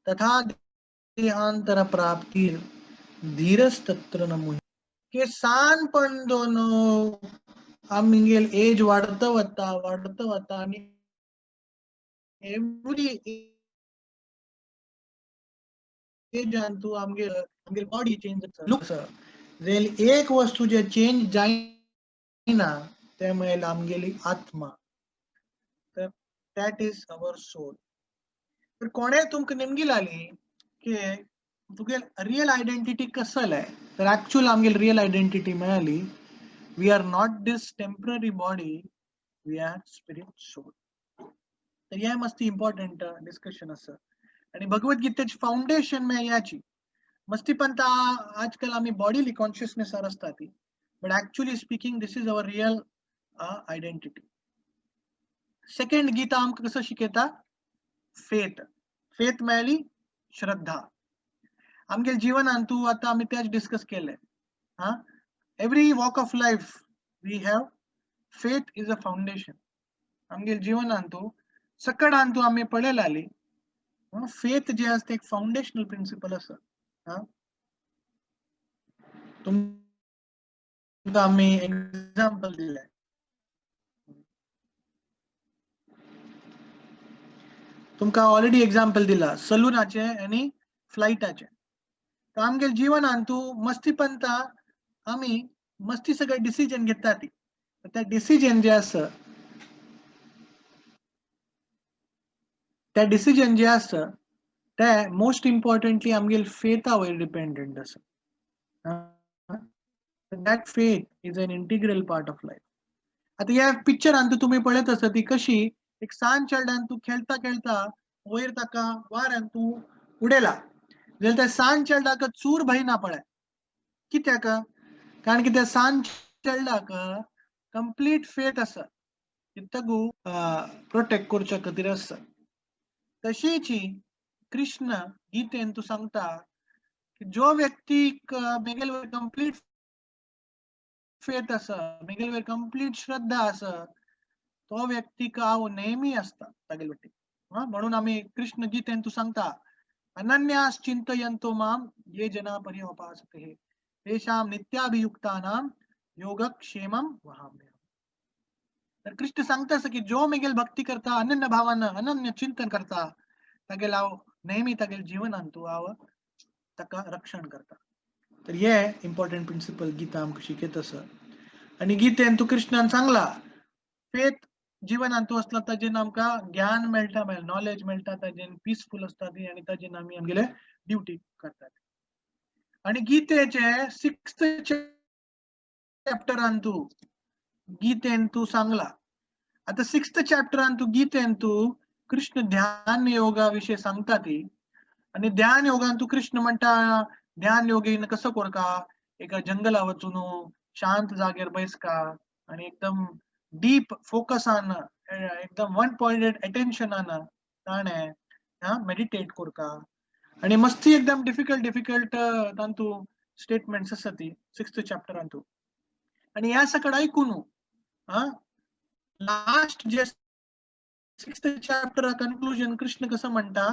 तथा देहांतर प्राप्तिर धीरस्तत्र न मुह्यते. के सानपण दोन आमगेल एज वाडत वता वाडत वता आनी एवरी एजान तूं आमगेल आमगेल बॉडी चेंज जाता. लुक जाल्यार एक वस्तू जे चेंज जायना ते म्हळ्यार आमगेली आत्मा. तर that is our soul. तर कोणें तुमकां नेमगी लाली की तुगेल रियल आयडेंटिटी कसले, तर एक्चुअल आमगेल रियल आयडेंटिटी मेळ्ळी, we are not this temporary body, we are spirit soul. तर हे मस्ती इम्पॉर्टंट डिस्कशन आसा. आनी भगवद्गीतेची फाउंडेशन म्हळ्यार ह्याची. मस्तीपंत आजकाल आमी बॉडीली कॉन्शियसनेसार आसता ती, but actually speaking this is our real identity. Second Gita आमकां कसो शिकयता? फेथ. फेथ मेळ्ळी श्रद्धा. आमगेले जिवनान तूं आतां आमी तेच डिस्कस केले. हा, every walk of life we have faith is a foundation. आमगेले जिवनान तूं सकडान तूं आमी पळयलाली फेथ जे आसा ते एक फाउंडेशनल प्रिंसिपल आसा. तुमकां आमी एग्जाम्पल दिलें. तुमकां ऑलरेडी एग्जाम्पल दिला सलुनाचे आनी फ्लायटाचे. तर आमगेले जिवनान तूं मस्तीपंता आमी मस्ती सगळे डिसिजन घेता ती, त्या डिसिजन जे आसा त्या डिसिजन जे आसा ते मोस्ट इम्पॉर्टंटली आमगेले फेथा वयर डिपेंडंट आसा. That faith is an integral part of life. आतां ह्या पिक्चरान तुमी पळयत आसा ती कशी एक सान चेडवान तूं खेळता खेळता वयर ताका वाऱ्यान तूं उडयला, जाल्यार त्या सान चेडवाक चूर भंय ना पळय. कित्याक? कारण की त्या सान चेडवाक कंप्लीट फेथ आसा की तगू प्रोटेक्ट करच्या खातीर आसा. तशीच कृष्ण गीतेन तूं सांगता की जो व्यक्तीक मेगेले वयर कंप्लीट फेथ आसा, मेगेले वयर कंप्लीट श्रद्धा आसा, तो व्यक्तीक हांव नेहमी आसता तागेले वटेन. म्हणून आमी कृष्ण गीतेन तूं सांगता अनन्यास चिंतयंतो माम ये जना पर्युपासते तेषां नित्याभियुक्तानां योगक्षेमं वहाम्यहम्. तर कृष्ण सांगता आसा की जो मेगेल भक्ती करता अनन्य भावान अनन्य चिंतन करता तागेल हांव नेहमी तागेल जिवनान तूं हांव ताका रक्षण करता. तर हे इम्पॉर्टंट प्रिंसिपल गीता आमकां शिकयत आसा. आनी गीतेन तूं कृष्णान सांगला फेथ जिवनान तूं आसला ताजेन आमकां ज्ञान मेळटा, नॉलेज मेळटा, ताजेन पिसफूल आसता ती आनी ताजेन आमी आमगेले ड्युटी करतात. आनी गीतेचे 6th चॅप्टरान तूं गीतेन तूं सांगला. आतां 6th चॅप्टरान तूं गीतेन तूं कृष्ण ध्यान योगा विशय सांगता ती. आनी ध्यान योगान तूं कृष्ण म्हणटा ध्यान योगीन कसो करका, एका जंगला वचून शांत जाग्यार बैसका आनी एकदम डीप फोकसान एकदम वन पॉइंटेड अटेन्शनान ताणें मेडिटेट करका. आनी मस्ती एकदम डिफिकल्ट डिफिकल्ट तांतू स्टेटमेंट्स आसा ती 6th चॅप्टरान तूं. आनी ह्या सकड आयकून लास्ट जे 6th chapter conclusion Krishna कसं म्हणटा,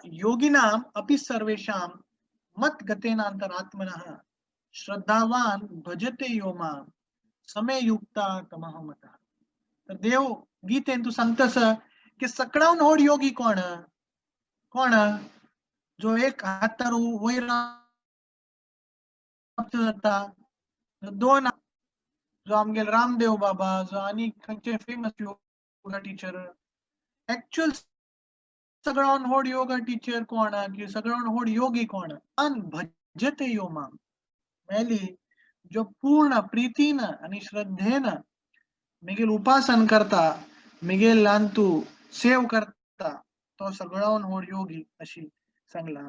योगिनाम अपि सर्वेषां मत गतेनांतरात्मनः श्रद्धावान भजते यो मां समे युक्ता तमह मत. तर देव गीतेन तूं सांगतास की सगळ्याहून व्हड योगी कोण? कोण? जो एक हातार वयर जाता, दोन जो आमगेले रामदेव बाबा, जो आनी खंयचे फेमस योगा टिचर. एक्चुअल सगळ्याहून व्हड योगा टिचर कोण की सगळ्याहून व्हड योगी कोण? अन भजते यो माम मेली जो पूर्ण प्रीतीन आणि श्रद्धेन मिगेल उपासन करता, मिगेल लांतू सेव करता, तो सगळ्याहून व्हड योगी अशी सांगला.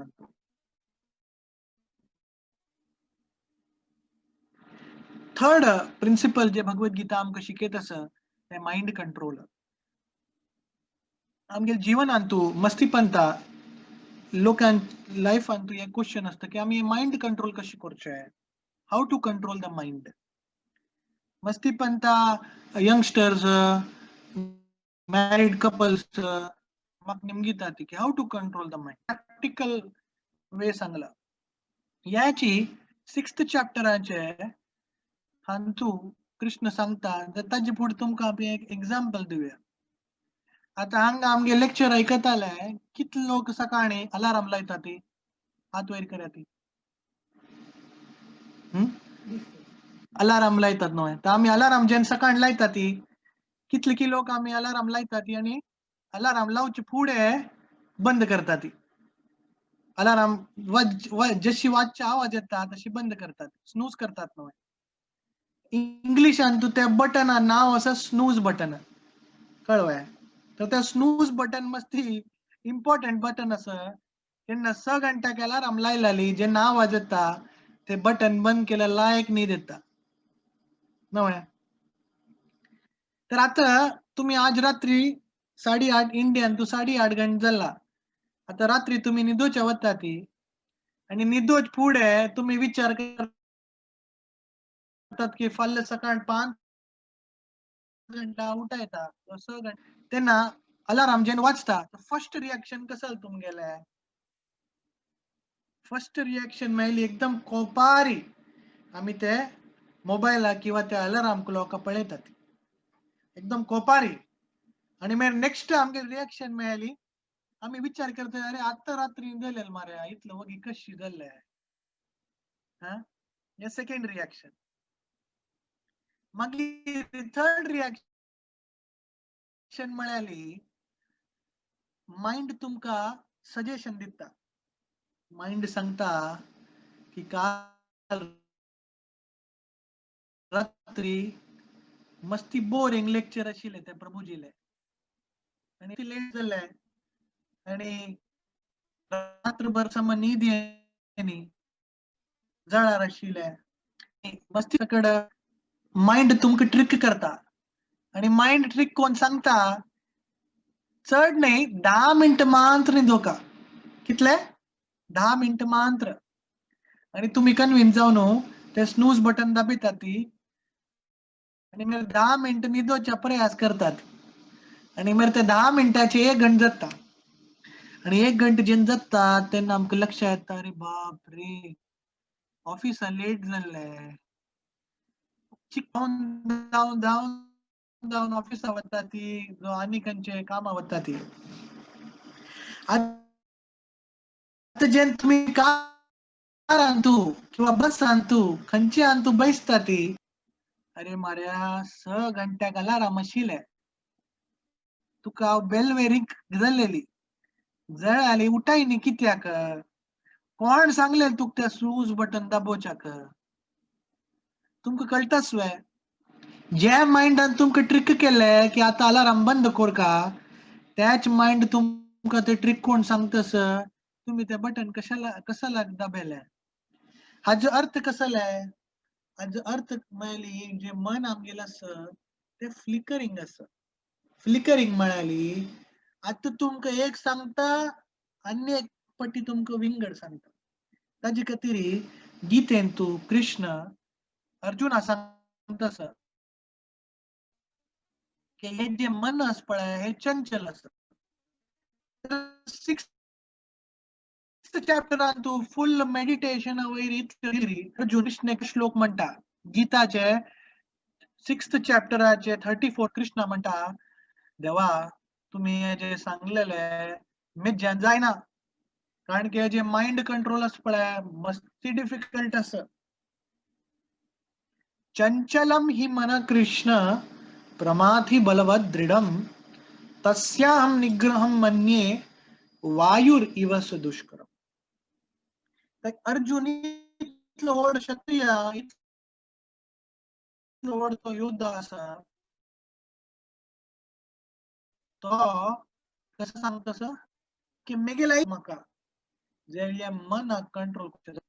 थर्ड प्रिन्सिपल जे भगवद्गीता आमकां शिकयत आसा ते मायंड कंट्रोल. आमगेले जिवनांत तूं मस्तीपंता लोकांक लायफान तूं हें क्वेश्चन आसता की आमी मायंड कंट्रोल कशें करचें, how to control the mind. मस्तीपंता youngsters, married couples म्हाका निमगिता ती की how to control the mind. Practical way सांगला ह्याची सिक्स्थ चॅप्टराचे हांतू कृष्ण सांगता. ताजे फुडें तुमकां आमी एक एग्जाम्पल दिवया. आतां हांगा आमगे लेक्चर आयकताले कितले लोक सकाळी अलार्म लायता ती हात वयर करात ती अलार्म लायतात न्हय. तर आमी अलार्म जेन्ना सकाळी लायता ती कितले की लोक आमी अलार्म लायता ती आनी अलार्म लावचे फुडें बंद करता ती. अलार्म जशी वाजचे आवाज येता तशी बंद करतात, स्नूज करतात न्हय. इंग्लिशान तूं त्या बटना नांव आसा स्नूज बटन, कळ्ळें? तर त्या स्नूज बटन मस्ती इम्पॉर्टंट बटन आसा. तेन्ना 6 घंट्याक अलार्म लायलाली जेन्ना आवाज येता ते बटन बंद केल्यार लायक न्हीद येता न्हय. तर आता तुम्ही आज रात्री 8:30 इंडियन तूं 8:30 घंटे जाला. आता रात्री तुम्ही न्हिदोच्या वता ती आनी न्हिदोच फुडें तुमी विचार करतात की फाल्यां सकाळ 5 घंटा उठायता 6 घंटा. तेन्ना अलार्म जेन्ना वाजता फर्स्ट रिएक्शन कसं तुमगेलें? फर्स्ट रिएक्शन मेळ्ळी एकदम कोपारी आमी ते मोबायला किंवा त्या अलार्म क्लॉका पळयतात एकदम कोपारी. आनी मागीर नेक्स्ट आमगे रिएक्शन मेळ्ळी आमी विचार करता अरे आतां रात्री जालें मारे इतलो वगी कशी जाल्ले. हा, हे सेकंड रिएक्शन. मागीर थर्ड रिएक्शन म्हळ्यार मायंड तुमकां सजेशन दिता. मायंड सांगता की काल रात्री मस्ती बोरिंग लेक्चर आशिल्लें ते प्रभुजीले आनी ती लेट जालें आनी रात्रभर सम न्हीद येनी जळार आशिल्लें. मस्ती कडेन मायंड तुमकां ट्रिक करता आनी मायंड ट्रिक कोण सांगता चड न्ही 10 मिनटां मात्र न्हिदोका. कितले? 10 मिनटां मात्र. आनी तुमी कन्विन्स जावन ते स्नूज बटन दाबयतात ती आनी मागीर 10 मिनटां न्हिदोवचे प्रयास करतात आनी मागीर ते 10 मिनटाचे 1 घंटा जाता आनी 1 घंटा जेन्ना जाता तेन्ना आमकां लक्षात येता अरे बाप रे ऑफिसा लेट जाल्लें. धांवन धांवन धांवन ऑफिसा वता ती जो आनी खंयचे कामां वता ती. आतां जेन्ना तुमी कारान तूं किंवा बसान तूं खंयच्यान तूं बैसता ती अरे मार्या 6 घंट्याक अलार्म आशिल्लें तुका हांव बेलवेरीक जाल्लेली जळ आली उठाय न्ही कित्याक? कोण सांगलें तुका तें स्नूज बटन दाबोवच्याक? तुमकां कळटाच वे ज्या मायंडान तुमकां ट्रिक केलें की आतां अलार्म बंद करका त्याच मायंड तुमकां ते ट्रिक कोण सांगतस तुमी तें बटन कशाला कशाला दाबयलें. हाजो अर्थ कसले? हाजो अर्थ म्हळ्यार जे मन आमगेलें आसा तें फ्लिकरींग आसा. फ्लिकरींग म्हळ्यार आतां तुमकां एक सांगता आनी एक पटी तुमकां विंगड सांगता. ताजे खातीर गीतेन तूं कृष्ण अर्जुना सांगता की हे जे मन आसा पळय हे चंचल आसा. 6th चॅप्टरान तूं फुल मेडिटेशन वयर इतले अर्जुन कृष्ण एक श्लोक म्हणटा गीताचे सिक्स्थ चॅप्टराचे 34 कृष्ण म्हणटा, देवा तुमी हे जे सांगलेले मेज्यान जायना, कारण की हे जे मायंड कंट्रोल आसा पळय मस्ती डिफिकल्ट आसा. चंचलम हि मन कृष्ण प्रमाथि बलवद दृढम तस्याहं निग्रहं मन्ये वायुर इव सुदुष्करम. तर अर्जुन इतलो व्हड क्षत्रिय, इतलो व्हड तो योद्धा आसा, तो कसं सांगता तसं की मेगेला म्हाका जे हे मनाक कंट्रोल करचें.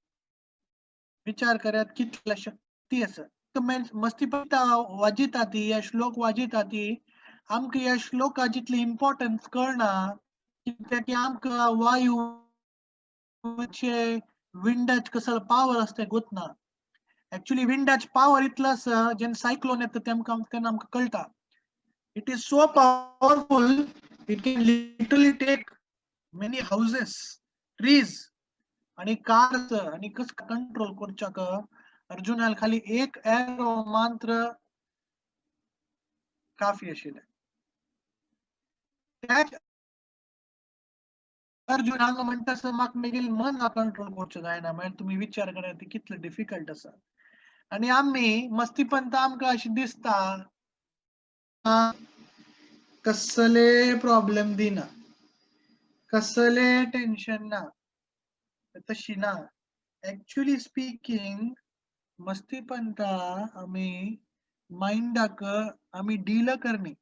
विचार करात कितला शक्ती आसा. मस्ती पळयता वाजिता ती, ह्या श्लोक वाजिता ती, आमकां ह्या श्लोका जितली इम्पॉर्टन्स कळना, कित्याक की आमकां वायुचे विंडाच कसलो पावर आसता तें गोतना. एक्चुअली विंडाच पावर इतलो आसा जेन्ना सायक्लोन येता तेमकां तेन्ना आमकां कळटा. It is so powerful, it can literally take many houses, trees आणि कार्स, आणि कस कंट्रोल करच्याक अर्जुनाल खाली एक एरो मात्र काफी आशिल्लें. त्याच अर्जुन हांगा म्हणटा आसा म्हाका मेगेलें मन कंट्रोल करचें जायना. म्हळ्यार तुमी विचार करात ती कितलें डिफिकल्ट आसा. आनी आमी मस्तीपंत आमकां अशें दिसता कसले प्रॉब्लेम दिना, कसले टेन्शन ना, तशी ना. एक्चुअली स्पीकिंग मस्तीपंता आमी मायंडाक आमी डील करनी.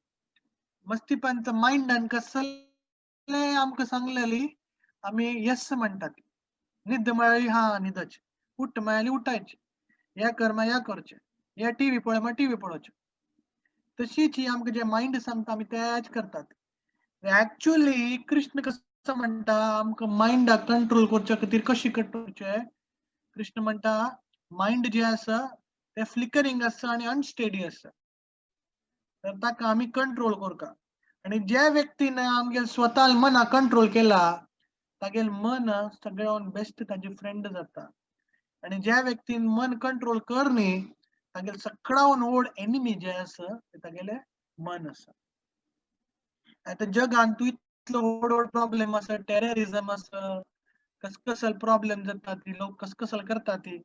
मस्तीपंत मायंडान कसले आमकां सांगलेली आमी येस म्हणटात. न्हिद म्हळ्यार हा न्हिदच, उठ म्हळ्यार उठायचें, हें कर म्हळ्यार हें करचें, हे टीव्ही पळय म्हळ्यार टीव्ही पळोवचें. तशीच ही आमकां जें मायंड सांगता आमी तेच करतात. एक्चुअली कृष्ण कसो म्हणटा आमकां मायंडाक कंट्रोल करच्या खातीर कशें करचें. कृष्ण म्हणटा मायंड जें आसा तें फ्लिकरींग आसा आनी अनस्टेडी आसा, तर ताका आमी कंट्रोल करता. आनी ज्या व्यक्तीन आमगेल स्वता मनाक कंट्रोल केला तागेल मन सगळ्यान बेस्ट ताजे फ्रेंड जाता. आनी ज्या व्यक्तीन मन कंट्रोल करनी तागेल सगळ्यान व्हड एनिमी जे आसा ते तागेले मन आसा. आतां जगान तूं इतलो व्हड व्हड प्रॉब्लेम आसा, टेररिजम आसा, कसकसल प्रॉब्लेम जाता ती, लोक कसकसल करता ती,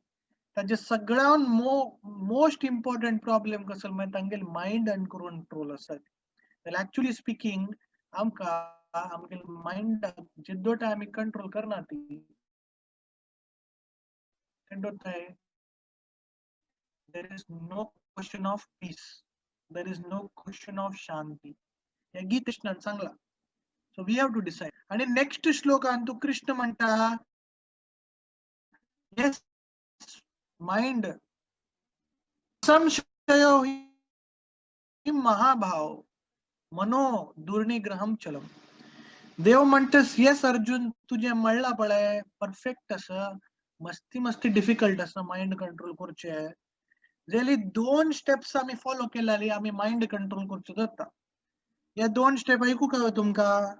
ताजे सगळ्यान मोस्ट इम्पॉर्टंट प्रॉब्लेम कसलो म्हळ्यार तांगेल मायंड अनकंट्रोल आसा. जाल्यार एक्चुअली स्पिकींग आमकां आमगेल मायंडाक जिद्दोटाय आमी कंट्रोल करना ती तेन्ना there is no question of peace, there is no question of shanti. हे गीत कृष्णान सांगला. So we have to decide. आणि नेक्स्ट श्लोकान तू कृष्ण म्हणटा येस माइंड संशयो हि महाभाव मनो दुर्निग्रहम चलम. देव म्हणटस येस अर्जुन तुजें म्हणला पळय परफेक्ट आसा, मस्ती मस्ती डिफिकल्ट आसा मायंड कंट्रोल करचें. जाल्यार दोन स्टेप्स आमी फॉलो केल्यार आमी मायंड कंट्रोल करचो जाता. हे दोन स्टेप आयकूंक हवे तुमकां.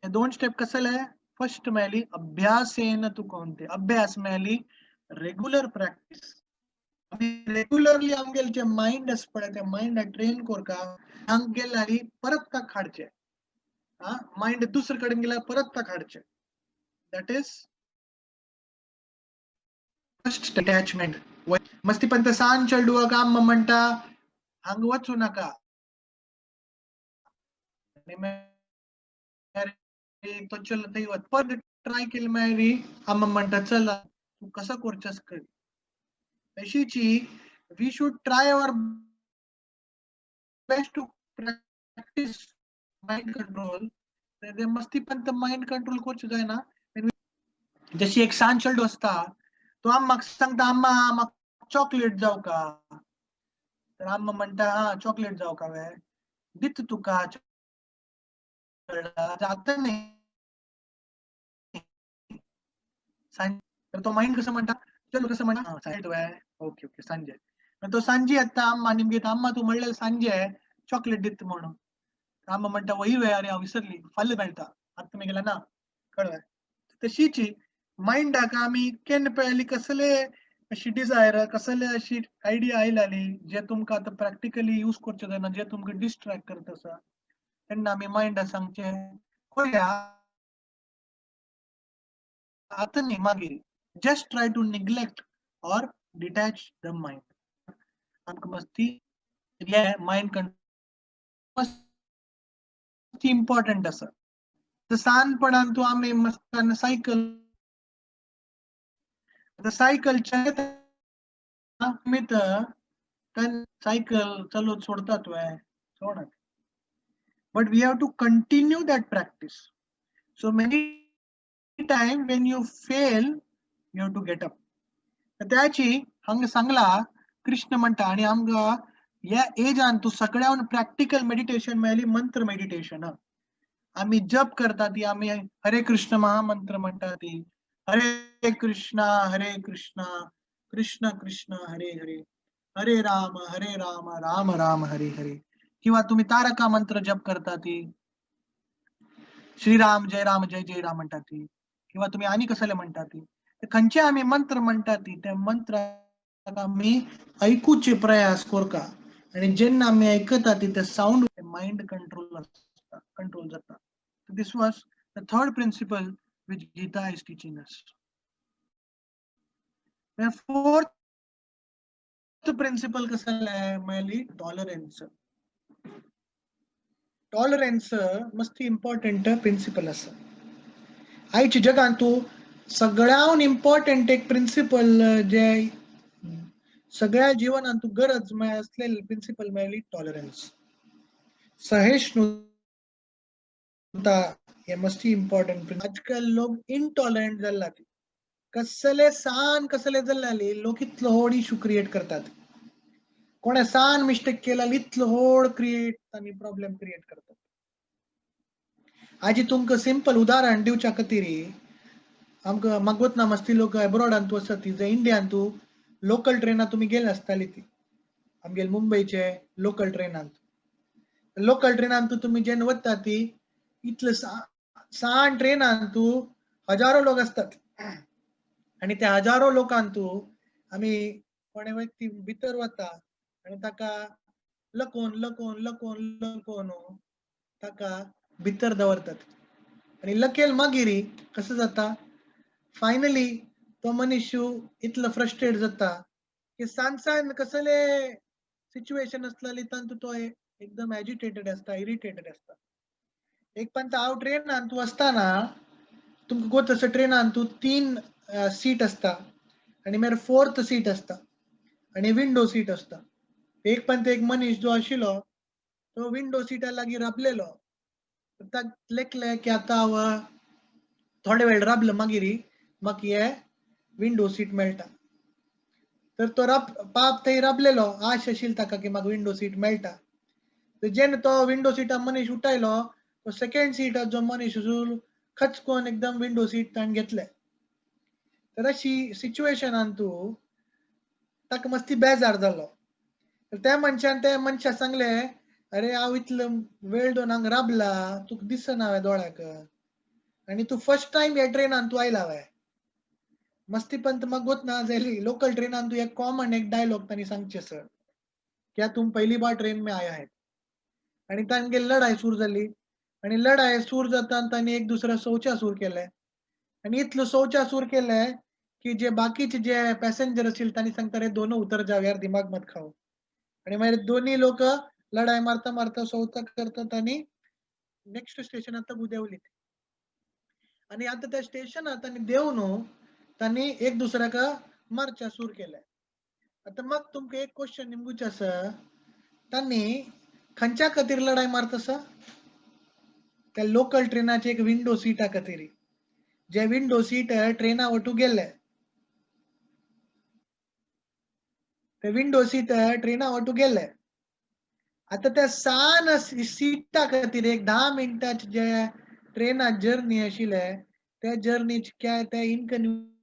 हे दोन स्टेप कसले? फर्स्ट मेळ्ळी अभ्यासेन तू कौंतेय. अभ्यास मेळ्ळी रेगुलर प्रॅक्टीस. आमी रेगुलरली आमगेले जे मायंड आसा पळय त्या मायंडाक ट्रेन करका. हांग गेल्यार परत ताका हाडचें, मायंड दुसरे कडेन गेल्यार परत ताका हाडचें. That is first attachment. मस्ती पंत सान चेडवाक अम्मा म्हणटा हांगा वचूं नाका, तो चल थंय वच. परत ट्राय केली मागीर अम्मा म्हणटा चल तूं कसो करचें कर. तशीची we should try our best to practice mind control. ते मस्ती पंत मायंड कंट्रोल करचें जायना. जशी एक सान चेडू आसता तो अम्माक सांगता अम्मा म्हाका चॉकलेट जाव का? तर अम्मा म्हणटा हा चॉकलेट जाव का वे दिता तुका जाता न्ही. तर तो मायंड कसो म्हणटा चल कसो म्हणटा सांजे वे ओके ओके सांजे. तो सांजे येता अम्मा आनी मागीर अम्मा तूं म्हणलें सांजे चॉकलेट दिता म्हणून. अम्मा म्हणटा वय वे अरे हांव विसरली फाल्यां मेळटा आतां मागीर ना कळ्ळें. तशीच मायंडाक आमी केन्ना पळयली कसले अशी डिझायर, कसले अशी आयडिया आयली जे तुमकां आतां प्रॅक्टिकली यूज करचे जायना, जे तुमकां डिस्ट्रॅक्ट करता आसा, तेन्ना आमी मायंडा सांगचें पळया आतां न्ही मागीर. Just try to neglect or detach the mind. आमकां मस्ती हे मायंड कंट्रोल मस्ती इम्पॉर्टंट आसा. सानपणान तूं आमी मस्त सायकल, सायकल चलयता आमी, तर सायकल चलोवंक सोडता तुवें? सोडना. But we have to continue that practice. So many time when you fail, you have to get up. त्याची हांगा सांगला कृष्ण म्हणटा. आनी आमकां ह्या एजान तूं सगळ्यान प्रॅक्टिकल मेडिटेशन मेळ्ळी मंत्र मेडिटेशन. आमी जप करता ती, आमी हरे कृष्ण महामंत्र म्हणटा ती, हरे कृष्णा हरे कृष्णा कृष्ण कृष्ण हरे हरे, हरे राम हरे राम राम राम हरे हरे. किंवा तुम्ही तारका मंत्र जप करता ती, श्रीराम जय राम जय जय राम म्हणटा ती, किंवा तुम्ही आणि कसले म्हणटा ती, खंयचे आमी मंत्र म्हणटा ती, त्या मंत्राक आमी ऐकूचे प्रयास करका. आणि जेन्ना आमी आयकता ती, ते साउंड मायंड कंट्रोल आसता, कंट्रोल जाता. This was the third principle which Gita is teaching us. Fourth principle कसं मेळ्ळी? टॉलरन्स. टॉलरन्स मस्ती इम्पॉर्टंट प्रिन्सिपल आसा. आयच्या जगांत तूं सगळ्याहून इम्पॉर्टंट एक प्रिन्सिपल, जे सगळ्या जिवनात तूं गरज असलेली प्रिन्सिपल मेळ्ळी टॉलरन्स, सहिष्णुता. हे मस्ती इम्पॉर्टंट. आजकाल लोक इनटॉलरंट जाला. कसले सान कसले जाल्ले लोक इतलो व्हड इशू क्रिएट करतात. कोणे सान मिस्टेक केला, इतलो व्हड क्रिएट आनी प्रॉब्लेम क्रिएट करतात. आजी तुमकां सिंपल उदाहरण दिवच्या खातीर, आमकां मागवत ना, मस्ती लोक एब्रॉडान तूं आसा ती, जे इंडियान तूं लोकल ट्रेनात तुमी गेले आसताली ती, आमगेले मुंबयचे लोकल ट्रेनांत. लोकल ट्रेनांत तूं तुमी जेन्ना वता ती, इतले सान ट्रेनांत तूं हजारो लोक असतात आणि त्या हजारो लोकांत तूं आमी कोणे व्यक्ती भितर वता आनी ताका लकोवन लकोवन लकोवन लकोवन ताका भितर दवरतात. आनी लकेल मागीर कसो जाता, फायनली तो मनीस इतलो फ्रस्ट्रेट जाता की सान सान कसले सिच्युएशन आसलेली तातूंत तो एकदम एजिटेटेड आसता, इरिटेटेड आसता. एक पण हांव ट्रेनान तूं आसतना, तुमकां गोत आसा, ट्रेनान तूं तीन सीट आसता आनी मागीर फोर्थ सीट आसता आनी विंडो सीट आसता. एक पण एक मनीस जो आशिल्लो तो विंडो सिटा लागीं राबलेलो. ताका लेखलें की आतां हांव थोडे वेळ राबलो, मागीर म्हाका हे विंडो सीट मेळटा. तर तो राब पाप थंय राबलेलो, आश आशिल्ली ताका की म्हाका विंडो सीट मेळटा. तर जेन्ना तो विंडो सिटा मनीस उठायलो, तो सेकंड सीटार जो मनीस खचकोन एकदम विंडो सीट ताणें घेतलें. तर अशी सिच्युएशनान तूं ताका मस्ती बेजार जालो. तर त्या मनशान त्या मनशाक सांगलें, "अरे, हांव इतलो वेळ दोन हांगा राबला, तुका दिसना वे दोळ्याक? आनी तूं फर्स्ट टायम ह्या ट्रेनान तूं आयला वे?" मस्ती पंत म्हाका गोत ना जाली. लोकल ट्रेनान तूं एक कॉमन एक डायलॉग तांणी सांगचे, "सर, क्या तुम पहली बार ट्रेन में आया है?" आनी तांगेली लढाई सुरू जाली. आनी लढाई सुरू जाता तांणी एक दुसऱ्या सोवच्या सुरू केले आनी इतलो सोवच्या सुरू केले की जे बाकीचे जे पॅसेंजर असतील तांणी सांगता, "रे, दोनों उतर जाओ यार, दिमाग मत खाओ." आणि मागीर दोन्ही लोक लढाई मारता मारता सोवता करतात आणि नेक्स्ट स्टेशन आता देंवली. आणि आता त्या स्टेशनात तांणी देंवन तांणी एक दुसऱ्याक मारच्या सुरू केले. आता मग तुमकां एक क्वेश्चन निमगूचे आसा, तांणी खंयच्या खातीर लढाई मारत आसा? त्या लोकल ट्रेनाचे एक विंडो सिटा खातीर, जे विंडो सीट ट्रेना वटू गेले. ते विंडो सीट ट्रेना वटू गेले. आता त्या सान सिटा खातीर एक 10 मिनटाचे जे ट्रेना जर्नी आशिल्ले, त्या जर्नीच काय त्या इनकन्विनियन्स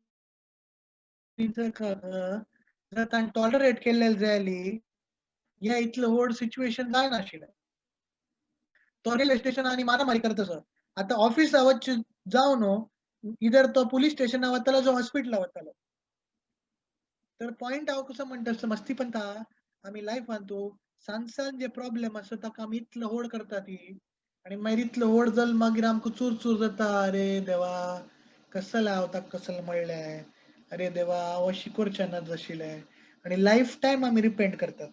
जर ताणें टॉलरेट केल्ले जाल्यार हे इतलो व्हड सिच्युएशन जायनाशिल्लें. तो रेल्वे स्टेशन आनी मारामारी करत आसा. आतां ऑफिसा वच जावन इधर तो पुलीस स्टेशना वतालो, जो हॉस्पिटला वतालो. तर पॉयंट हांव कसो म्हणटा आसता मस्ती पंथा आमी लायफान तूं सान सान जे प्रॉब्लेम आसा ताका आमी इतलो व्हड करता ती आनी मागीर इतलो व्हड जाल मागीर आमकां चुरचूर जाता. अरे देवा कसलें हांव ताका कसलें म्हणलें, अरे देवा हांव अशें करचें ना आशिल्लें, आनी लायफ टायम आमी रिपेंट करतात.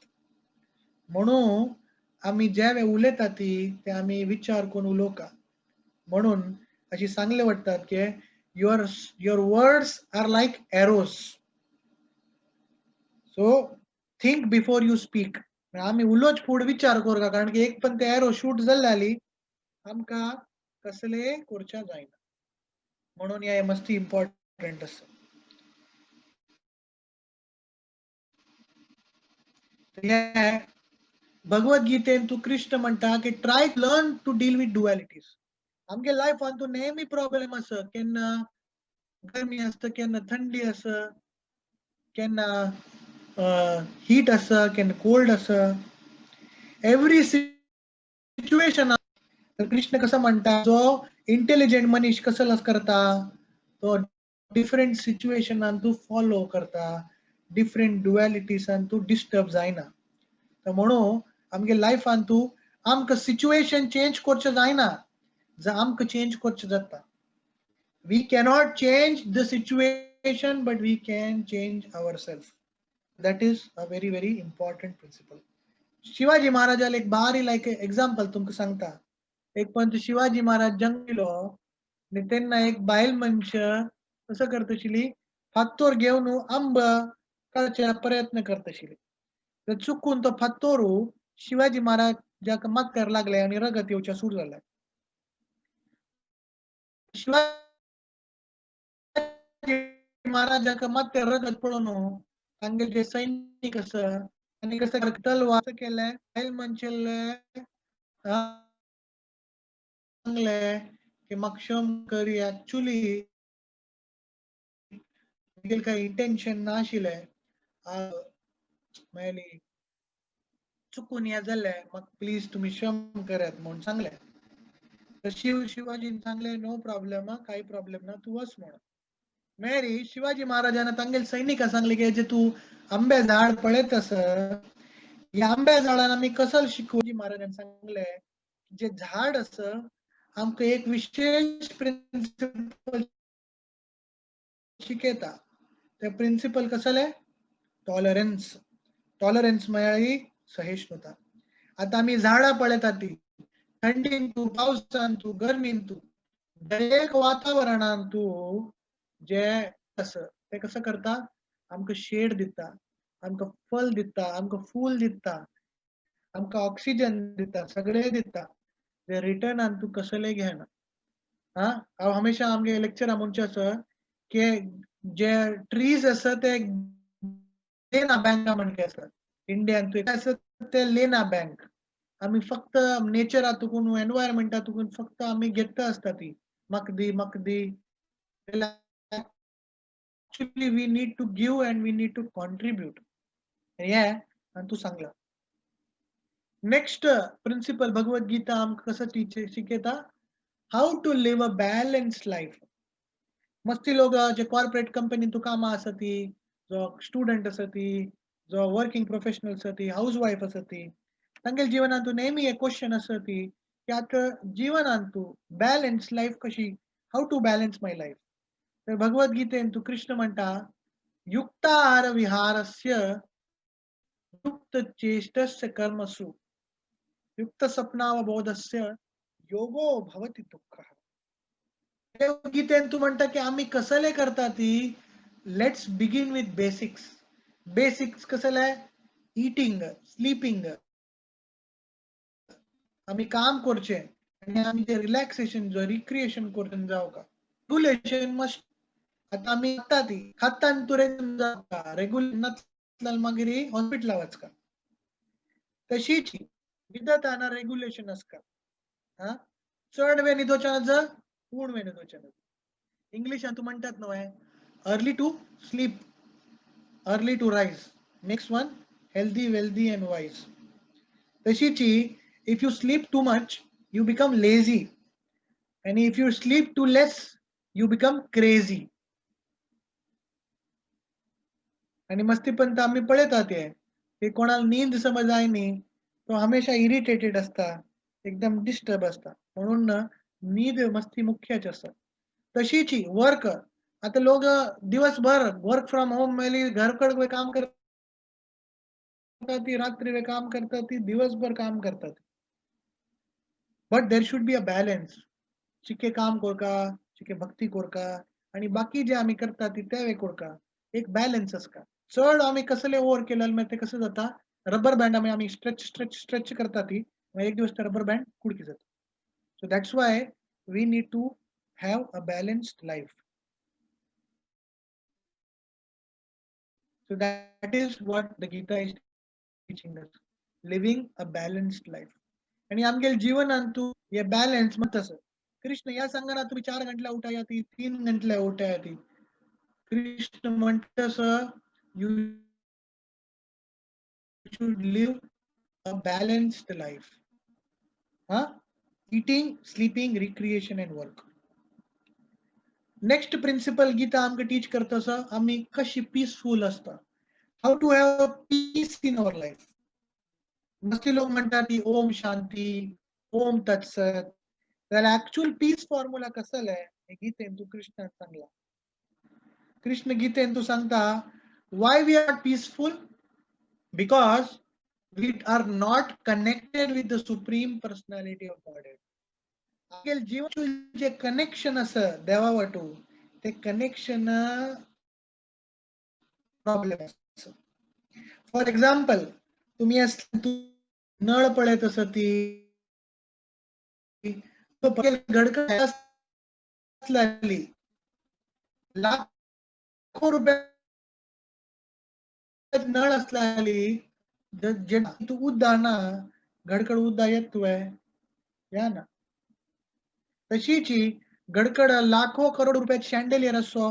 म्हणून आमी जे वेळ उलयता ती ते आमी विचार करून उलोवका. म्हणून अशी सांगले वाटतात की your words are like arrows, so think before you speak. आमी उलोवच फुडें विचार करका, कारण की एक पण ते एरो शूट जाल्ले जाली आमकां कसले करच्या जायना. म्हणून हे मस्ती इम्पॉर्टंट आसा. हे भगवद्गीतेन तूं कृष्ण म्हणटा की try learn to deal with dualities. आमगे लायफान तूं नेहमी प्रॉब्लेम आसा, केन्ना गरमी आसता, केन्ना थंडी आसा, केन्ना हीट आसा, केन्ना कोल्ड आसा, एवरी सिच्युएशन. तर कृष्ण कसो म्हणटा, जो इंटेलिजंट मनीस कसो करता तो डिफरंट सिच्युएशनान तूं फॉलो करता, डिफरंट डुएलिटीसान तूं डिस्टर्ब जायना. तर म्हणून आमगे लायफान तूं आमकां सिच्युएशन चेंज करचें जायना, आमकां चेंज करचें जाता. We cannot change the situation but we can change our self. That is a very very important principle. Shivaji महाराजाले एक बारी लायक एग्जाम्पल तुमकां सांगता. एक पण शिवाजी महाराज जंगलो आनी तेन्ना एक बायल मनश कसो करता आशिल्ली, फातोर घेवन आंब काडच्या प्रयत्न करता आशिल्ली. तर चुकून तो फातोर शिवाजी महाराजाक माथ्यार लागले आनी रगत येवचें सुरू जालें. शिवाजी महाराजाक माथ्यार रगत पळोवन तांगेले जे सैनीक आसा आनी कसं तलवार केलें, बायल मनशेले सांगलें की म्हाका क्षम करी, एक्चुअली काय इंटेन्शन नाशिल्लें, मेळ्ळी चुकून हें जालें, म्हाका प्लीज तुमी क्षम करात म्हूण सांगलें. तर शिवाजीन सांगलें नो प्रॉब्लेम, कांय प्रॉब्लेम ना, तूं वच म्हणून. मेरी शिवाजी महाराजान तांगेले सैनिकां सांगले की जे तूं आंब्या झाड पळयत आसा, ह्या आंब्या झाडान आमी कसो शिकू. महाराजान सांगले जे झाड आसा आमकां एक विशेष प्रिंसिपल शिकयता. ते प्रिंसिपल कसले? टॉलरन्स. टॉलरन्स म्हळ्यार सहिष्णुता. आतां आमी झाडां पळयतात ती थंडीन तूं, पावसान तूं, गरमीन तूं, दरेक वातावरणान तूं जे आसा ते कसो करता, आमकां शेड दिता, आमकां फल दिता, आमकां फूल दिता, आमकां ऑक्सिजन दिता, सगळें दिता. जे रिटर्नान तूं कसलें घेना. हा, हांव हमेशा आमगे लेक्चरा म्हणचें आसा की जे ट्रीज आसा ते लेना बँका म्हणके आसा इंडियान, तूं आसा ते लेना बँक. आमी फक्त नेचरा तुकून, एनवायरमेंटा तुकून फक्त आमी घेता आसता ती म्हाका दी म्हाका दी. Actually we need to give and we need to contribute. हे आनी तूं सांगला. नेक्स्ट प्रिंसिपल भगवद्गीता आमकां कसो शिकयता, how to live a balanced life. मस्ती लोक जे कॉर्पोरेट कंपनीन तूं कामां आसा ती, जो स्टुडंट आसा ती, जो वर्किंग प्रोफेशनल आसा ती, हावज वायफ आसा ती, तांगेल्या जिवनांत तूं नेहमी एक क्वेश्चन आसा ती की आतां जिवनांत तूं बॅलन्स लायफ कशी, how to balance my life. तर भगवद्गीतेन तूं कृष्ण म्हणटा, युक्ताहार विहारस्य युक्त चेष्टस्य कर्मसु युक्त स्वप्नावबोधस्य योगो भवति दुःखः. गीतेन तूं म्हणटा की आमी कसले करता ती, let's begin with basics. Basics कसले? इटिंग, स्लीपिंग, आमी काम करचें आनी आमी जे रिलॅक्सेशन, जो रिक्रिएशन करचें जावका. Regulation must. आतां आमी खाता ती खाता आनी तूं रेग्युलर जावका, रेग्युलर नासल्यार मागीर हॉस्पिटला वचका. तशीच न्हिदताना रेग्युलेशन आसता. हा, चड वेळ न्हिदोवचें ना, उण वेळ न्हिदोवचें ना. इंग्लिशान तूं म्हणटात न्हय, early to sleep, early to rise, makes one healthy, wealthy and wise. तशीच if you sleep too much you become lazy, and if you sleep too less you become crazy. आनी मस्तीपंत आमी पळयतात ते की कोणाक न्हीद समज जाय न्ही, तो हमेशा इरिटेटेड आसता, एकदम डिस्टर्ब आसता. म्हणून न्हीद मस्ती मुख्यच आसा. तशीच वर्क, आता लोक दिवसभर वर्क फ्रॉम होम मेळ्ळी, घरकड काम करतात ती, रात्री वे काम करतात ती, दिवसभर काम करतात. But there should be a balance. चिके काम कोरका, चिके भक्ती कोरका आणि बाकी जे आमी करता ती ते कोरका, एक बॅलन्स आसता. चड आमी कसले ओवर केल्यार मागीर ते कसं जाता, रबर बँड आमी आमी स्ट्रेच स्ट्रेच स्ट्रेच करता ती, मागीर एक दिवस ते रबर बँड कुडकी जाता. So that's why we need to have a balanced life. So that is what the Gita is teaching us, living a balanced life. आणि आमगेल जीवनान तू हे बॅलन्स मत तसं. कृष्ण या सांगना तुम्ही 4 घंटला उठाया ती, 3 घंटला उठाया ती. कृष्ण म्हणतस you should live a balanced life. हा, eating, sleeping, recreation and work. Next principle Gita आमकां टीच करता आमी कशी पीसफूल आसता, how to have peace in our life. मस्ती लोक म्हणतात ती ओम शांती, ओम तत्सत, जाल्यार ऍक्च्युअल पीस फॉर्म्युला कसले हे गीतेन तू कृष्णान सांगला. कृष्ण गीतेन तू सांगता why we are peaceful, because we are not connected with the supreme personality of Godhead. आमगेल जीवन जे कनेक्शन आसा देवा वाटू, ते कनेक्शन प्रॉब्लेम आसा. फॉर एक्झाम्पल, तुम्ही नळ पळयत आसा ती, तो घडकड आसली लाखो रुपया नळ असली, जे तू उद्दा ना घडकड उद्दा येत तुवें या ना. तशीच घडकड लाखो करोड रुपयाचे शँडेलियर असो,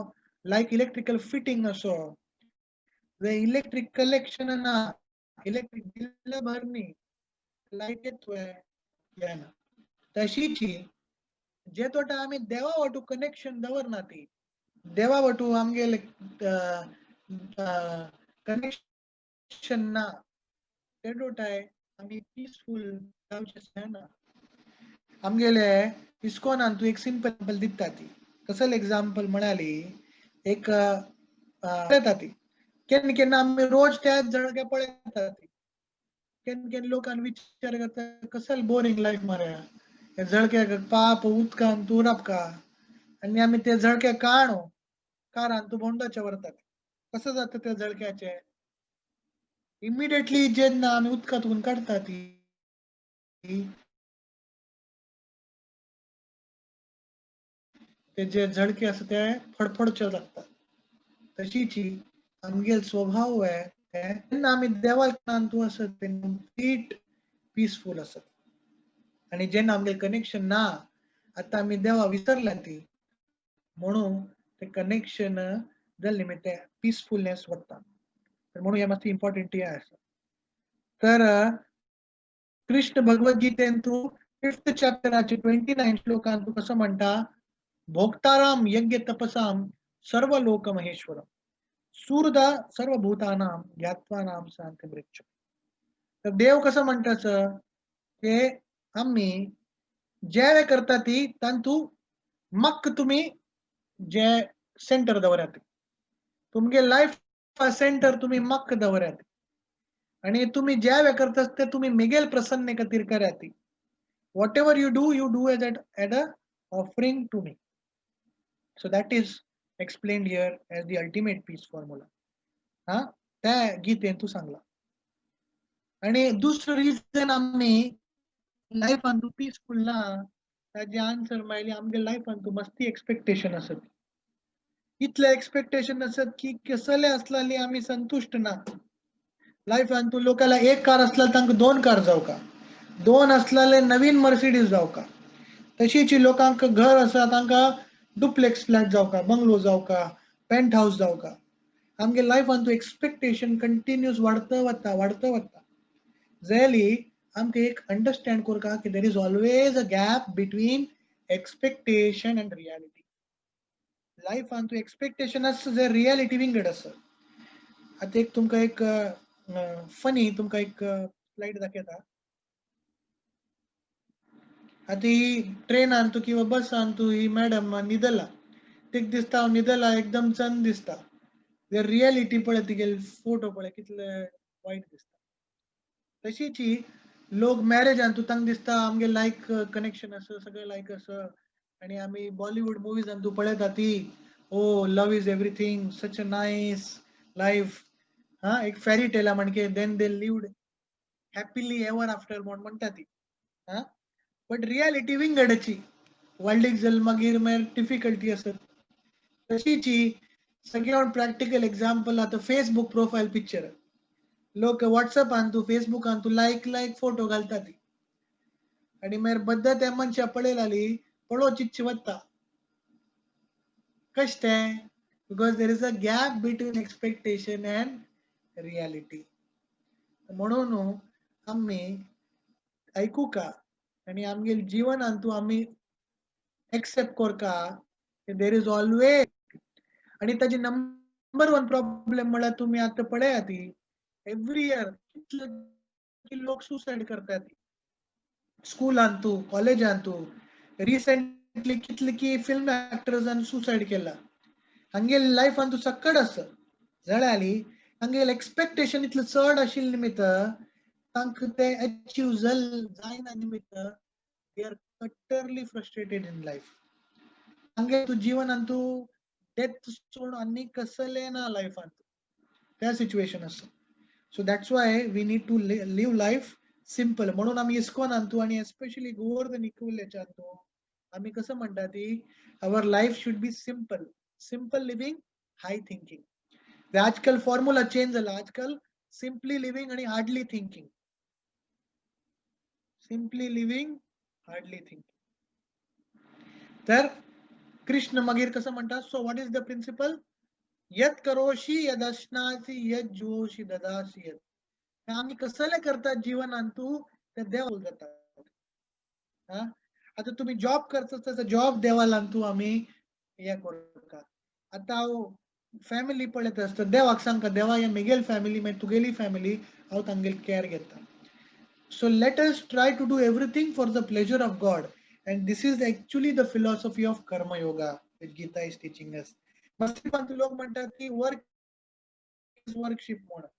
लायक इलेक्ट्रिकल फिटिंग असो, इलेक्ट्रिक कलेक्शन ना, इलेक्ट्रिक बिल भरणी, लायट येत तुवें या ना. तशीच जे तोटा आमी देवा वाटू कनेक्शन दवरना ती, देवा वाटू आमगेले कनेक्शन ना, ते डोटाय आमी पीसफूल जावचे ना. आमगेले इस्कॉनान तूं एक सिंपल दिता ती, कसले एग्जाम्पल म्हणाली, एक पळयता ती केन्ना केन्ना आमी रोज त्या जळक्या पळयता ती, केन्ना केन्ना लोकान विचार करता कसले बोरींग लायफ मरे, हे झळक्याक पाप उदकान तूं राबका आनी आमी ते झळक्या काणू कारान तूं भोंवडाचे व्हरतात. कसं जाता त्या झळक्याचे, इमिडिएटली जेन्ना आमी उदकांतून काडटा ती, ते जे झळके आसा ते फडफडचे लागता. तशीच आमगेल स्वभाव आहे तेन्ना आमी देवाक तूं आसत ते कंप्लीट पीसफूल आसत. आनी जेन्ना आमगेल कनेक्शन ना, आतां आमी देवा विसरल्या ती, म्हणून ते कनेक्शन जाल्ले निमित्त पीसफुलनेस वता. तर म्हणून हे मातशें इम्पॉर्टंट आसा. तर कृष्ण भगवद्गीतेन तूं 5th चॅप्टराचे 29 श्लोकान तूं कसो म्हणटा, भोक्ताराम यज्ञ तपसाम सर्व लोक महेश्वरम सुहृदा सर्व भूतानाम ज्ञात्वानाम शांती मृत्यू. तर देव कसं म्हणटास की आमी जे करता ती तांतू मक्क तुमी जे सेंटर दवरात, तुमगे लायफ सेंटर तुमी मक्क दवरात आणि तुमी जे करता ते तुमी मेगेल प्रसन्न खातीर करात. Whatever you do, you do as at a offering to me. So that is explained here as the ultimate peace formula. हा त्या गीतेन तू सांगला. आणि दुसरं रिजन आमी लायफान तूं पीसफूल ना, ताजे आन्सर मेळ्ळी आमगे लायफान तूं मस्ती एक्सपेक्टेशन आसत, इतले एक्सपेक्टेशन आसत की कसले आसलेली आमी संतुश्ट ना. लायफान तूं लोकांना एक कार आसल्यार तांकां 2 कार जावका, 2 आसलेले नवीन मर्सिडीज जावका, तशीच लोकांक घर आसा तांकां डुप्लेक्स फ्लॅट जावका, बंगलो जावका, पेंट हावस जावका. आमगे लायफान तूं एक्सपेक्टेशन कंटिन्यूस वाडत वता, वाडत वता. जाल्यार आमकां एक अंडरस्टँड करका की there is always a gap between expectation and reality. लायफान तूं एक्सपेक्टेशन आसता जाल्यार रियालिटी विंगड आसा. आतां एक तुमकां एक फनी तुमकां एक स्लायड दाखयता. आतां ही ट्रेनान तूं किंवा बसान तूं ही मॅडम न्हिदला, तिका दिसता हांव न्हिदला, एकदम चंद दिसता. रियलिटी पळय, तिगेले फोटो पळय, कितले वायट दिसता. तशीच ही लोक मॅरेजान तूं तांकां दिसता आमगे लायक कनेक्शन आसा, सगळें लायक आसा, आनी आमी बॉलिवूड मुवीजान तूं पळयता ती, oh, love is everything, such a nice life, हा एक फेरी टेला म्हणजे then they lived happily ever after म्हण म्हणटा ती. हा, बट रियालिटी विंगडची. व्हडलीक जाल मागीर मागीर डिफिकल्टी आसत. तशीच ही सगळ्यान प्रॅक्टिकल एग्जाम्पल, आतां फेसबूक प्रोफायल पिक्चर, लोक वॉट्सएपान तूं फेसबुकान तूं लायक लायक फोटो घालता ती, आनी मागीर बद्द त्या मनशा पळयली, पळोवची इच्छा वता. कशें तें? Because there is a gap between expectation and reality. म्हणून आमी आयकुका आनी आमगेले जिवनांत तूं आमी एक्सेप्ट करका, there is always. आनी ताजी नंबर वन प्रॉब्लेम म्हळ्यार तुमी आतां पळयात ती एवरी इयर कितले लोक सुसायड करतात, स्कुलान तूं, कॉलेजान तूं. रिसेंटली कितले की फिल्म एक्टर्सान सुसायड केला. हांगेले लायफान तूं सक्कड आसा जाल्यार हांगेले एक्सपेक्टेशन इतलें चड आशिल्ले निमित्त, तांकां ते अचीव जायना निमित्त, they are utterly frustrated in life. हांगे तूं जिवनान तूं डेथ सोडून आनी कसलें ना लायफान, त्या सिच्युएशन आसा. So that's why we need to live life simple. म्हणून आमी इस्कॉनान तूं आनी एस्पेशली गोवर्धन इकुवल्याच्यान तूं आमी कसं म्हणटा ती, our life should be simple, simple living, high thinking. आजकाल फॉर्म्युला चेंज जाला. आजकाल सिम्पली लिव्हिंग आणि hardly thinking, simply living, hardly thinking. तर कृष्ण मागीर कसं म्हणटा, so what is the principle? यत करोशी यदश्नासी यत जुहोशी ददासी यत. आमी कसले करतात जीवनान तूं ते देव जाता. हा, आता तुम्ही जॉब करता तसं जॉब देवालान तूं आमी हे करता. आता हांव फॅमिली पळयत आसता, देवाक सांगता, देवा, हे मेगेल फॅमिली मागीर तुगेली फॅमिली, हांव तांगेल केअर घेता. So let us try to do everything for the pleasure of God, and this is actually the philosophy of karma yoga which Gita is teaching us. मस्तीपांत लोक म्हणटात की वर्क is worship म्हणून.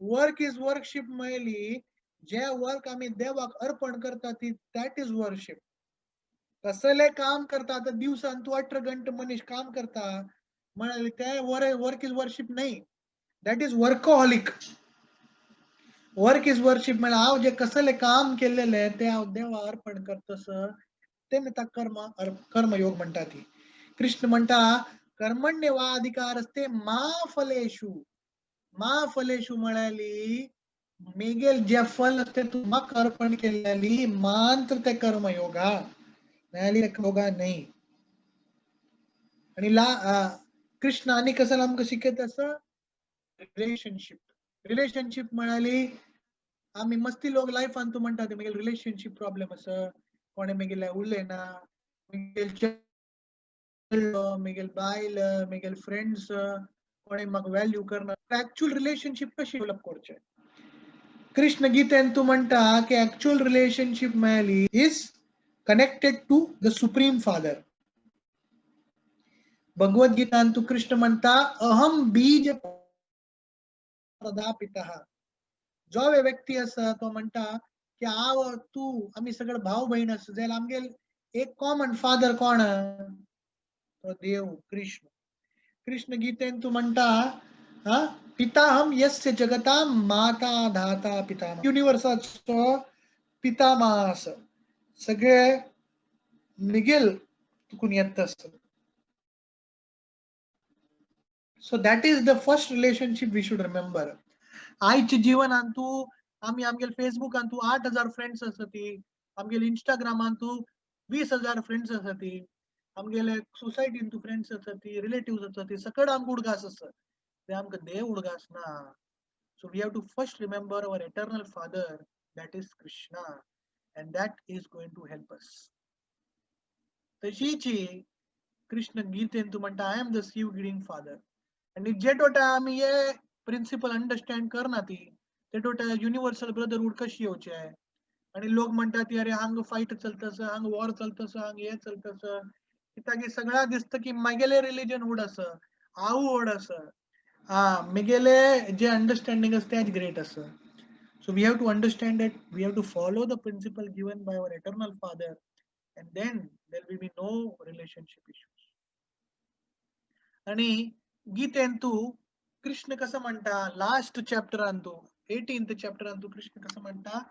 Work is worship म्हणली जे work आमी देवाक अर्पण करता ती, that is worship. कसले काम करता, आता दिवसान तूं 18 घंटे मनीस काम करता म्हळ्यार ते वर्क is worship नाही, that is workaholic. Work is worship म्हळ्यार हांव जे कसले काम केलेले ते हांव देवा अर्पण करतस, ते ताका कर्मयोग म्हणटा ती. कृष्ण म्हणटा, कर्मण्येवाधिकारस्ते मा फलेषु. मा फलेषु म्हळ्याली मेगेल जे फल असते तू म्हाका अर्पण केलेली मात्र ते कर्मयोगा, नाल्यार योगा नाही. आणि ला कृष्ण आणि कसं आमकां शिकयत आसा, रिलेशनशीप. रिलेशनशीप म्हळ्याली आमी मस्ती लोक लायफान तूं म्हणटा ते मेगेल रिलेशनशीप प्रॉब्लेम आसा, कोणे मेगेले उलयना, मेगेल चेडो, मेगेल बायल, मेगेल फ्रेंड्स कोणे म्हाका व्हॅल्यू करना. एक्चुअल रिलेशनशीप कशी डेव्हलप करचें? कृष्ण गीतेन तूं म्हणटा की एक्चुअल रिलेशनशीप मेळ्ळी is connected to the supreme father. भगवत गीतान तू कृष्ण म्हणता, अहम बीज प्रदापितः. जो व्यक्ती आसा तो म्हणटा की हांव तूं आमी सगळे भाव बहीण आसा जाल्यार आमगेल एक कॉमन फादर कोण? तो देव कृष्ण. कृष्ण गीतेन तूं म्हणटा, हा, पिताहम यस्य जगता माता धाता पितामह. युनिवर्साचो पितामह आसा, सगळे मिगेल तुकून येता आसा. So that is the first relationship we should remember. आयच्या जीवनान तूं आमी आमगेले फेसबुकान तूं 8000 फ्रेंड्स आसा ती, आमगेले इंस्टाग्रामान तूं 20,000 फ्रेंड्स आसा ती, आमगेले सोसायटीन तूं फ्रेंड्स आसा ती, रिलेटिव्स आसा ती, सकड आमकां उडगास आसा, ते आमकां देव उडगास ना. So we have to first remember our eternal father, that is Krishna, and that is going to help us. तशीच कृष्ण गीतेन तूं म्हणटा, I am the seed giving father. आनी जे टोटा आमी हे प्रिंसिपल अंडरस्टँड करना ती ते युनिव्हर्सल ब्रदरहूड कशी येवचे. आणि लोक म्हणतात की अरे हांगा फायट चलतस, हांगा वॉर चलतस, हांगा हे चलतस, कित्याक सगळ्या दिसता की मागेले रिलिजन व्हड आसा, हांव व्हड आसा, हा मिगेले जे अंडरस्टँडिंग आसा तेच ग्रेट आसा. So we have to understand that we have to follow the principle given by our eternal Father, and then there will be no relationship issues. आणि गीतेन तू कृष्ण कसं म्हणता, लास्ट चॅप्टरान तू 18th चॅप्टरान तू कृष्ण कसं म्हणता,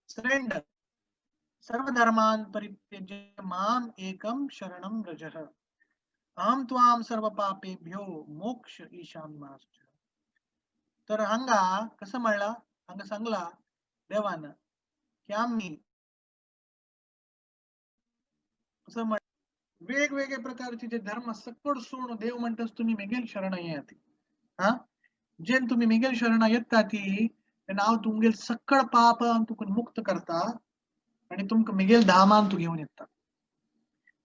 सरेंडर, सर्वधर्मान परित्यज्य माम एकम शरणम व्रजः अहं त्वां सर्व पापेभ्यो मोक्ष ईशान मा शुचः. तर हांगा कसं म्हणला, हांगा सांगला देवान की आम्ही असं म्हण वेगवेगळे प्रकारचे जे धर्म सकड सोडून देव म्हणतास तुम्ही मेगेल शरण येत, हा जेन तुम्ही मेगेल शरण येता ती नाव तुमगेल सकळ पाप तुका मुक्त करता आणि तुमका मेगेल धामान तू घेऊन येता.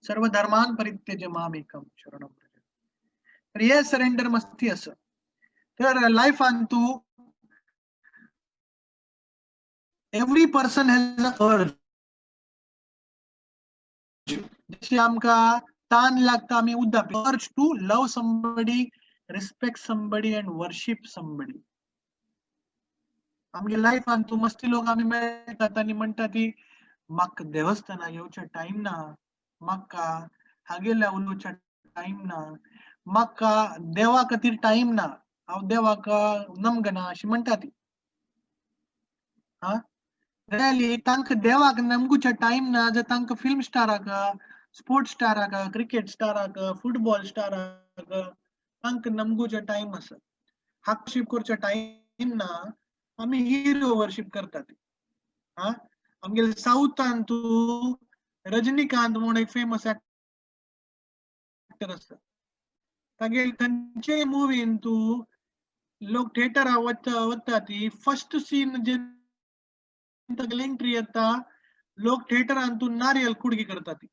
सर्व धर्मान परित्यज्य माम एकम शरणम व्रज. तर हे सरेंडर मस्ती असं. तर लाईफान तू एव्हरी पर्सन हॅज अ अर्ज. जशी आमकां तान लागता आमी उदक, urge to love somebody, respect somebody and worship somebody. आमगे लायफान तूं मस्ती लोक आमी मेळटात आनी म्हणटा ती म्हाका देवस्थानाक येवचे टायम ना, म्हाका हागेल्या उलोवच्या टायम ना, म्हाका देवा खातीर टायम ना, हांव देवाक नमगना अशी म्हणटा ती. हा रियली तांकां देवाक नमगुच्या टायम ना जर तांकां फिल्म स्टाराक, स्पोर्ट्स स्टाराक, क्रिकेट स्टाराक, फुटबॉल स्टाराक तांकां नमगुच्या टायम आसा. हाकशीप करच्या टायम ना, आमी हिरो वर्शीप करतात. हा आमगेले सावथान तूं रजनीकांत म्हूण एक फेमस एक्टर आसा, तागेले खंयचेय मुवीन तूं लोक थिएटरा वता वता ती फर्स्ट सीन जे तागेली एंट्री येता लोक थिएटरान तूं नारियल कुडकी करता ती.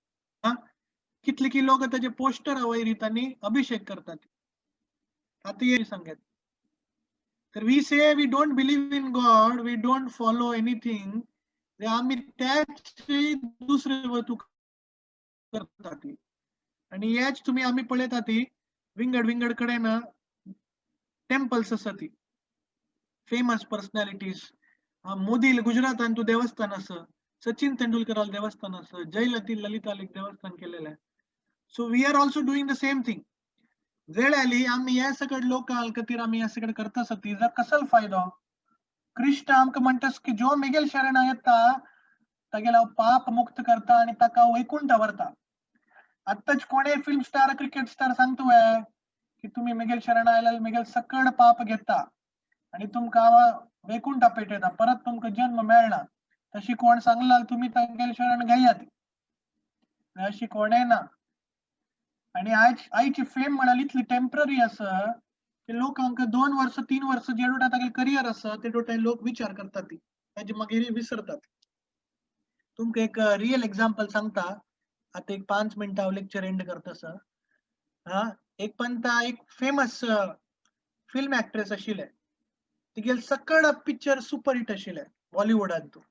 हा कितले की लोक ताजे पोस्टर वयर आनी अभिषेक करतात. आतां हे सांगत तर we say we don't believe in God, we don't follow anything, आमी त्याच दुसरे वस्तू करता ती. आणि हेच तुमी आमी पळयता ती विंगड विंगड कडेन टेम्पल्स आसा ती फेमस पर्सनॅलिटीज. मोदी गुजरातान तूं देवस्थान आसा, सचिन तेंडुलकराल देवस्थान आसा, जयललिता ललिताल एक देवस्थान केलेलें. So we are also doing the same thing. वेळ आली आमी हे सगळे लोकां खातीर आमी हे सगळे करता आसा ती कसलो फायदो. कृष्ण आमकां म्हणटास की जो मेगेल शरणा येता तागेलो हांव पाप मुक्त करता आनी ताका वैकुंठ व्हरता. आत्ताच कोणे फिल्म स्टार क्रिकेट स्टार सांगता की तुमी मेगेल शरणा आयल्यार मेगेल सकळ पाप घेता आनी तुमकां हांव वैकुंठा पेटयता, परत तुमकां जन्म मेळना. तशी कोण सांगला तुमी तागेल शरण घेयात, अशी कोणें ना. आणि आयज आयची फेम म्हणाली इतली टेम्पररी आसा की लोकांक 2 वर्स 3 वर्स जेडोटा तागेले करियर आसा तेडोटा लोक विचार करतात ती ताजे मागीर विसरतात. तुमकां एक रियल एग्जाम्पल सांगता, आतां एक 5 मिनटां हांव लेक्चर एंड करता सर. हा एक पंता एक फेमस फिल्म एक्ट्रेस आशिल्ले, तिगेले सकळ पिक्चर सुपर हिट आशिल्ले बॉलिवूडान. तूं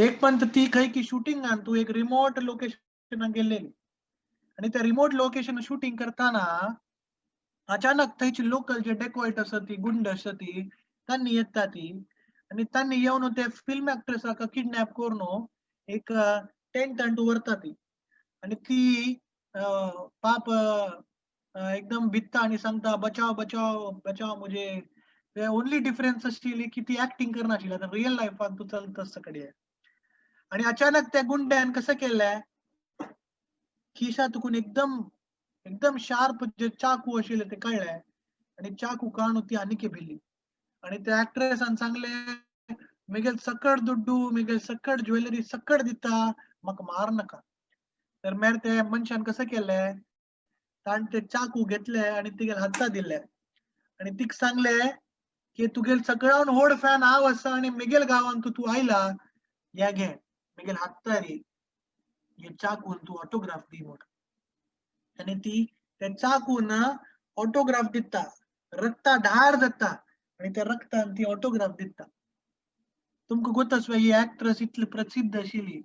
एक पंत ती खंय की शुटिंगान तूं एक रिमोट लोकेशनाक गेल्लेली आणि त्या रिमोट लोकेशन शूटिंग करताना अचानक थंयची लोकल जे डेकॉयट आसा ती गुंड आसा ती तांणी येता ती आणि तांणी येवन ते फिल्म एक्ट्रेसाक किडनॅप करून एक टेंटान व्हरता ती. आणि ती पाप एकदम भित्ता आणि सांगता बचाव बचाव बचाव मुझे. ओनली डिफरन्स आशिल्ली की ती ऍक्टिंग करनाशिल्ली, आतां रियल लायफान तूं चलता सगळे. आणि अचानक त्या गुंड्यान कसं केलंय, खिशा तुकून एकदम एकदम शार्प जे चाकू आशिल्ले ते काडले आणि चाकू काडून ती आनीक भिली. आणि त्या एक्ट्रेसान सांगले मेगेल सकड दुड्डू मेगेल सकड ज्वेलरी सकड दिता, म्हाका मार नाका. तर मागीर ते मनशान कसं केलें, ताणें ते चाकू घेतले आणि तिगेल हाता दिले आणि तिका सांगले की तुगेल सगळ्यान व्हड फॅन हांव आसा आणि मेगेल गांवान तूं तूं आयला, हे घे मेगेल हातारी हे चाकून तूं ऑटोग्राफ दी म्हूण. आनी ती त्या चाकून ऑटोग्राफ दिता. रक्ता धार जाता आनी त्या रक्तान ती ऑटोग्राफ दिता. तुमकां गोत आसवे ही एक्ट्रेस इतली प्रसिद्ध आशिल्ली,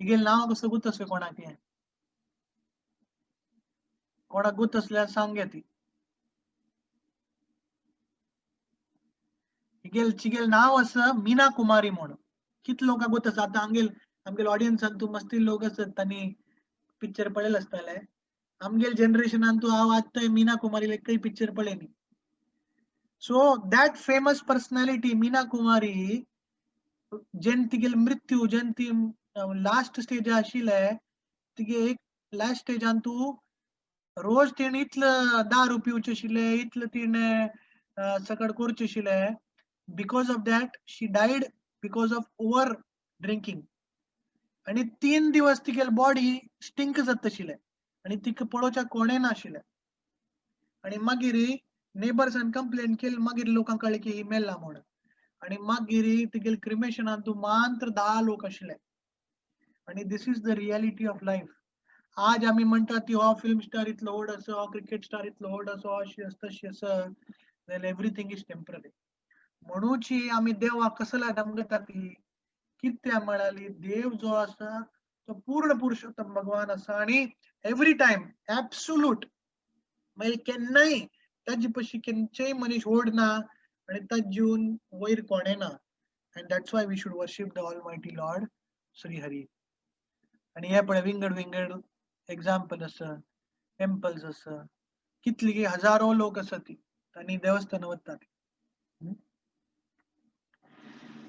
हिगेलें नांव कसो गोत आसवे कोणाक? हें कोणाक गोत आसल्यार सांग ती. तिगेलें नांव आसा मीना कुमारी म्हणून. कितले लोकांक गोत आसा? आतां आमगेल ऑडियन्सान तूं मस्ती लोक आसत, तांणी पिक्चर पळयले आसतले. आमगेल जनरेशनान तूं हांव आतां मीना कुमारी एकय पिक्चर पळयनी. So that famous personality Meena Kumari, जेन तिगेल मृत्यू, जेन ती लास्ट स्टेज आशिल्ले, तिगे एक लास्ट स्टेजान तूं रोज तिणें इतलो दारू पिवचें आशिल्लें, इतलें तिणें सकड करचें आशिल्लें. Because of that she died because of over drinking. आनी 3 दिवस तिगेल बॉडी स्टिंक जाता आशिल्लें आनी तिका पळोवच्या कोणें नाशिल्लें. आनी मागीर नेबर्सान कंप्लेन केली, मागीर लोकांक कळ्ळें की ही मेला म्हणून. आनी मागीर तिगेल क्रिमेशनान तूं मात्र 10 लोक आशिल्ले. आनी this is the reality of life. आज आमी म्हणटात ती हो फिल्म स्टार इतलो व्हड आसा, हो क्रिकेट स्टार इतलो व्हड आसा, अशी आसा तशी आसा, जाल्यार एवरीथींग is temporary. म्हणूची आमी देवाक कसला दमगता ती कित्या म्हळ्यार देव जो आसा तो पूर्ण पुरुषोत्तम भगवान आसा आनी एवरी टायम एब्सोल्यूट, मागीर केन्नाय ताजे पशी केन्नाय मनीस व्हड ना आनी ताजे जीवन वयर कोणें ना. And that's why we should worship the almighty lord Shri Hari. आनी हे पळय विंगड विंगड एग्जाम्पल आसा, टेम्पल्स आसा, कितली हजारो लोक आसा ती आनी देवस्थानां वतात.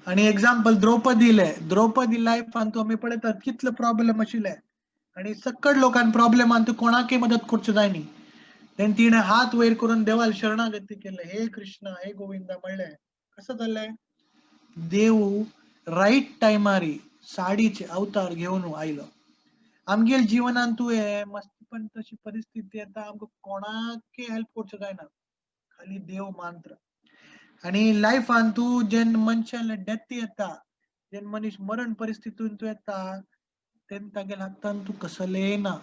आनी एग्जाम्पल द्रौपदीले, द्रौपदी लायफान तूं आमी पळयतात कितले प्रॉब्लेम आशिल्ले आनी सकट लोकांक प्रॉब्लेमान तूं कोणाकय मदत करचो जायनी. तेन्ना तिणें हात वयर करून देवाल शरणागती केले, हे कृष्णा हे गोविंदा म्हणलें. कसं जालें? देव रायट टायमारी साडीचे अवतार घेवन आयलो. आमगेल जिवनान तुवें मस्तीपण तशी परिस्थिती येता, आमकां कोणाकय हेल्प करचो जायना, खाली देव मांत्र. आनी लायफान तूं जेन्ना मनशाले डेथ येता, जेन्ना मनीस मरण परिस्थितीन तूं येता, तेन्ना तागेल्या हातान तूं कसलें ना.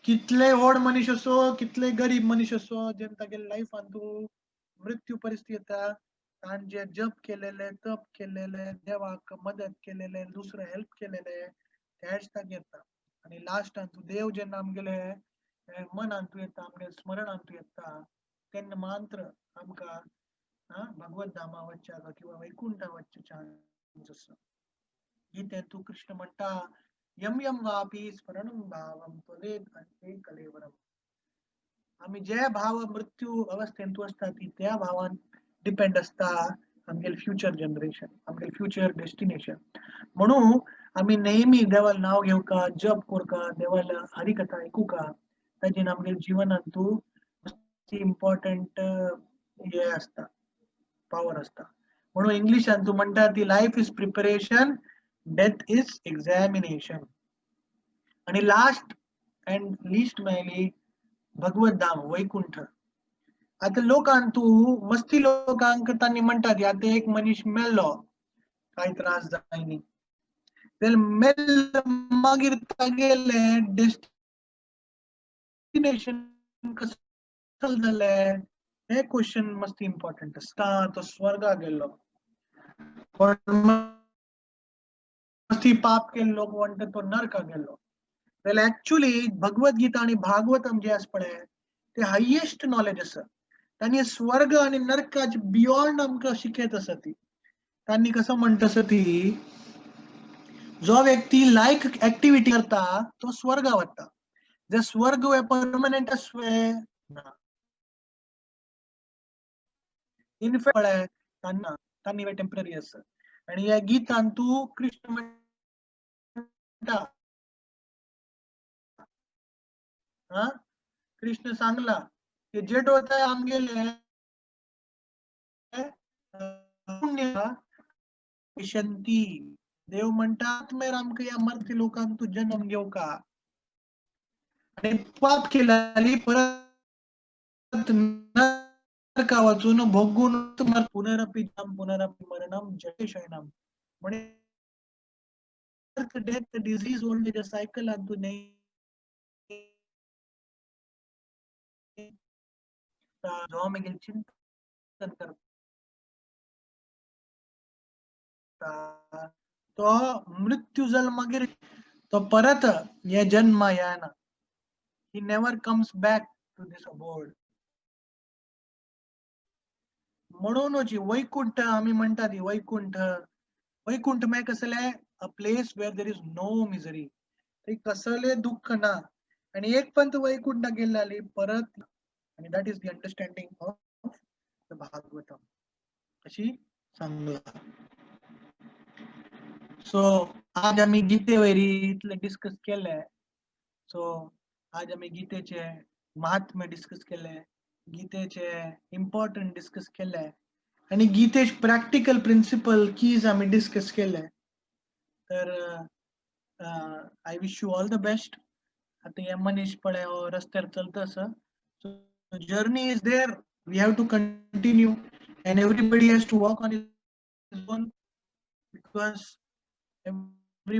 कितले व्हड मनीस असो, कितले गरीब मनीस असो, जेन्ना तागेल्या लायफान तूं मृत्यू परिस्थिती येता, ताणें जे जप केलेले, तप केलेले, देवाक मदत केलेले, दुसरे हेल्प केलेले, तेच तागेर येता. आनी लास्टान तूं देव जेन्ना आमगेले मनान तूं येता, आमगेले स्मरणान तूं येता, तेन्ना मात्र आमकां भगवत धामा वचच्या किंवा वैकुंठा वचचे चान्स आसा. गीतेंत तूं कृष्ण म्हणटा, यम यम वापी स्मरणं भावं त्वदेत अन्ते कलेवरम. आमी जे भाव मृत्यू अवस्थेंत तूं आसता ती त्या भावान डिपेंड आसता आमगेले फ्युचर जनरेशन, आमगेले फ्युचर डेस्टिनेशन. म्हणून आमी नेहमी देवाल नांव घेवका, जप करका, देवाल हरिकथा आयकुका, ताजेन आमगेले जिवनांत तूं इम्पॉर्टंट हे आसता, पावर आसता. म्हणून इंग्लिशान तूं म्हणटा ती life is preparation, death is examination. आणि लास्ट अँड लिस्ट मेळ्ळी भगवत धाम वैकुंठ. आतां लोकांक तूं मस्ती लोकांक तांणी म्हणटात आतां एक मनीस मेल्लो, कांय त्रास जायनी, जाल्यार मेल्लो मागीर तागेलें डेस्टिनेशन कसं जालें हें क्वेश्चन मस्ती इम्पॉर्टंट आसता. तो स्वर्गा गेल्लो, कोण मस्ती पाप केल्लो लोक म्हणटा तो नरका गेल्लो. जाल्यार एक्चुअली भगवत गीता आनी भागवतम जे आसा पळय ते हायेस्ट नॉलेज आसा. तांणी स्वर्ग आनी नरकाचे बियॉन्ड आमकां शिकयत आसा ती. तांणी कसं म्हणटा आसा ती, जो व्यक्ती लायक एक्टिविटी करता तो स्वर्गा वता. जे स्वर्ग परमनंट आसवे ना. इनफॅक्ट पळय तांना तांणी टेम्पररी आसा. आनी ह्या गीतान तूं कृष्ण म्हणटा, कृष्ण सांगला की जे वता आमगेले पुण्य शंती. देव म्हणटात मागीर आमकां ह्या मर्ती लोकांक तूं जन्म घेवका आनी पाप केल्यार परत नरका वचून भोगून पुनरपी पुनरपी मरणम जयशयनम. म्हणजे डेथ डिझीज ओल्ड एज सायकलान तूं जो मागीर चिंतन करता तो मृत्यू जाल मागीर तो परत हे जन्म येना. He never comes back to this abode. म्हणूनच वैकुंठ आमी म्हणटात, वैकुंठ वैकुंठ म्हळ्यार कसलें? A place where there is no misery. थंय कसलें दुःख ना. आनी एक पंत वैकुंठ गेले जाली परत, आनी that is the understanding of the Bhagavatam अशी सांगला. सो आज आमी गीते वयरी इतलें डिस्कस केलें. सो आज आमी गीतेचे महात्म्य डिस्कस केलें, गीतेचे इम्पॉर्टंट डिस्कस केले आनी गीतेश प्रॅक्टिकल प्रिंसिपल कीज आमी डिस्कस केले. तर I wish you all the best. आतां हे मनीस पळय हो रस्त्यार चलता आसा. So journey is there, we have to continue and everybody has to walk on his own because every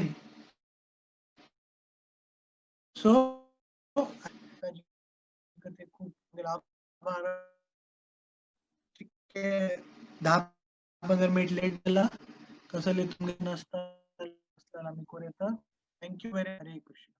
so खूप आभार. 10-15 मिनिट लेट जाला, कसले तुमगे नासता आमी करूं येता. Thank you very. Hare Krishna.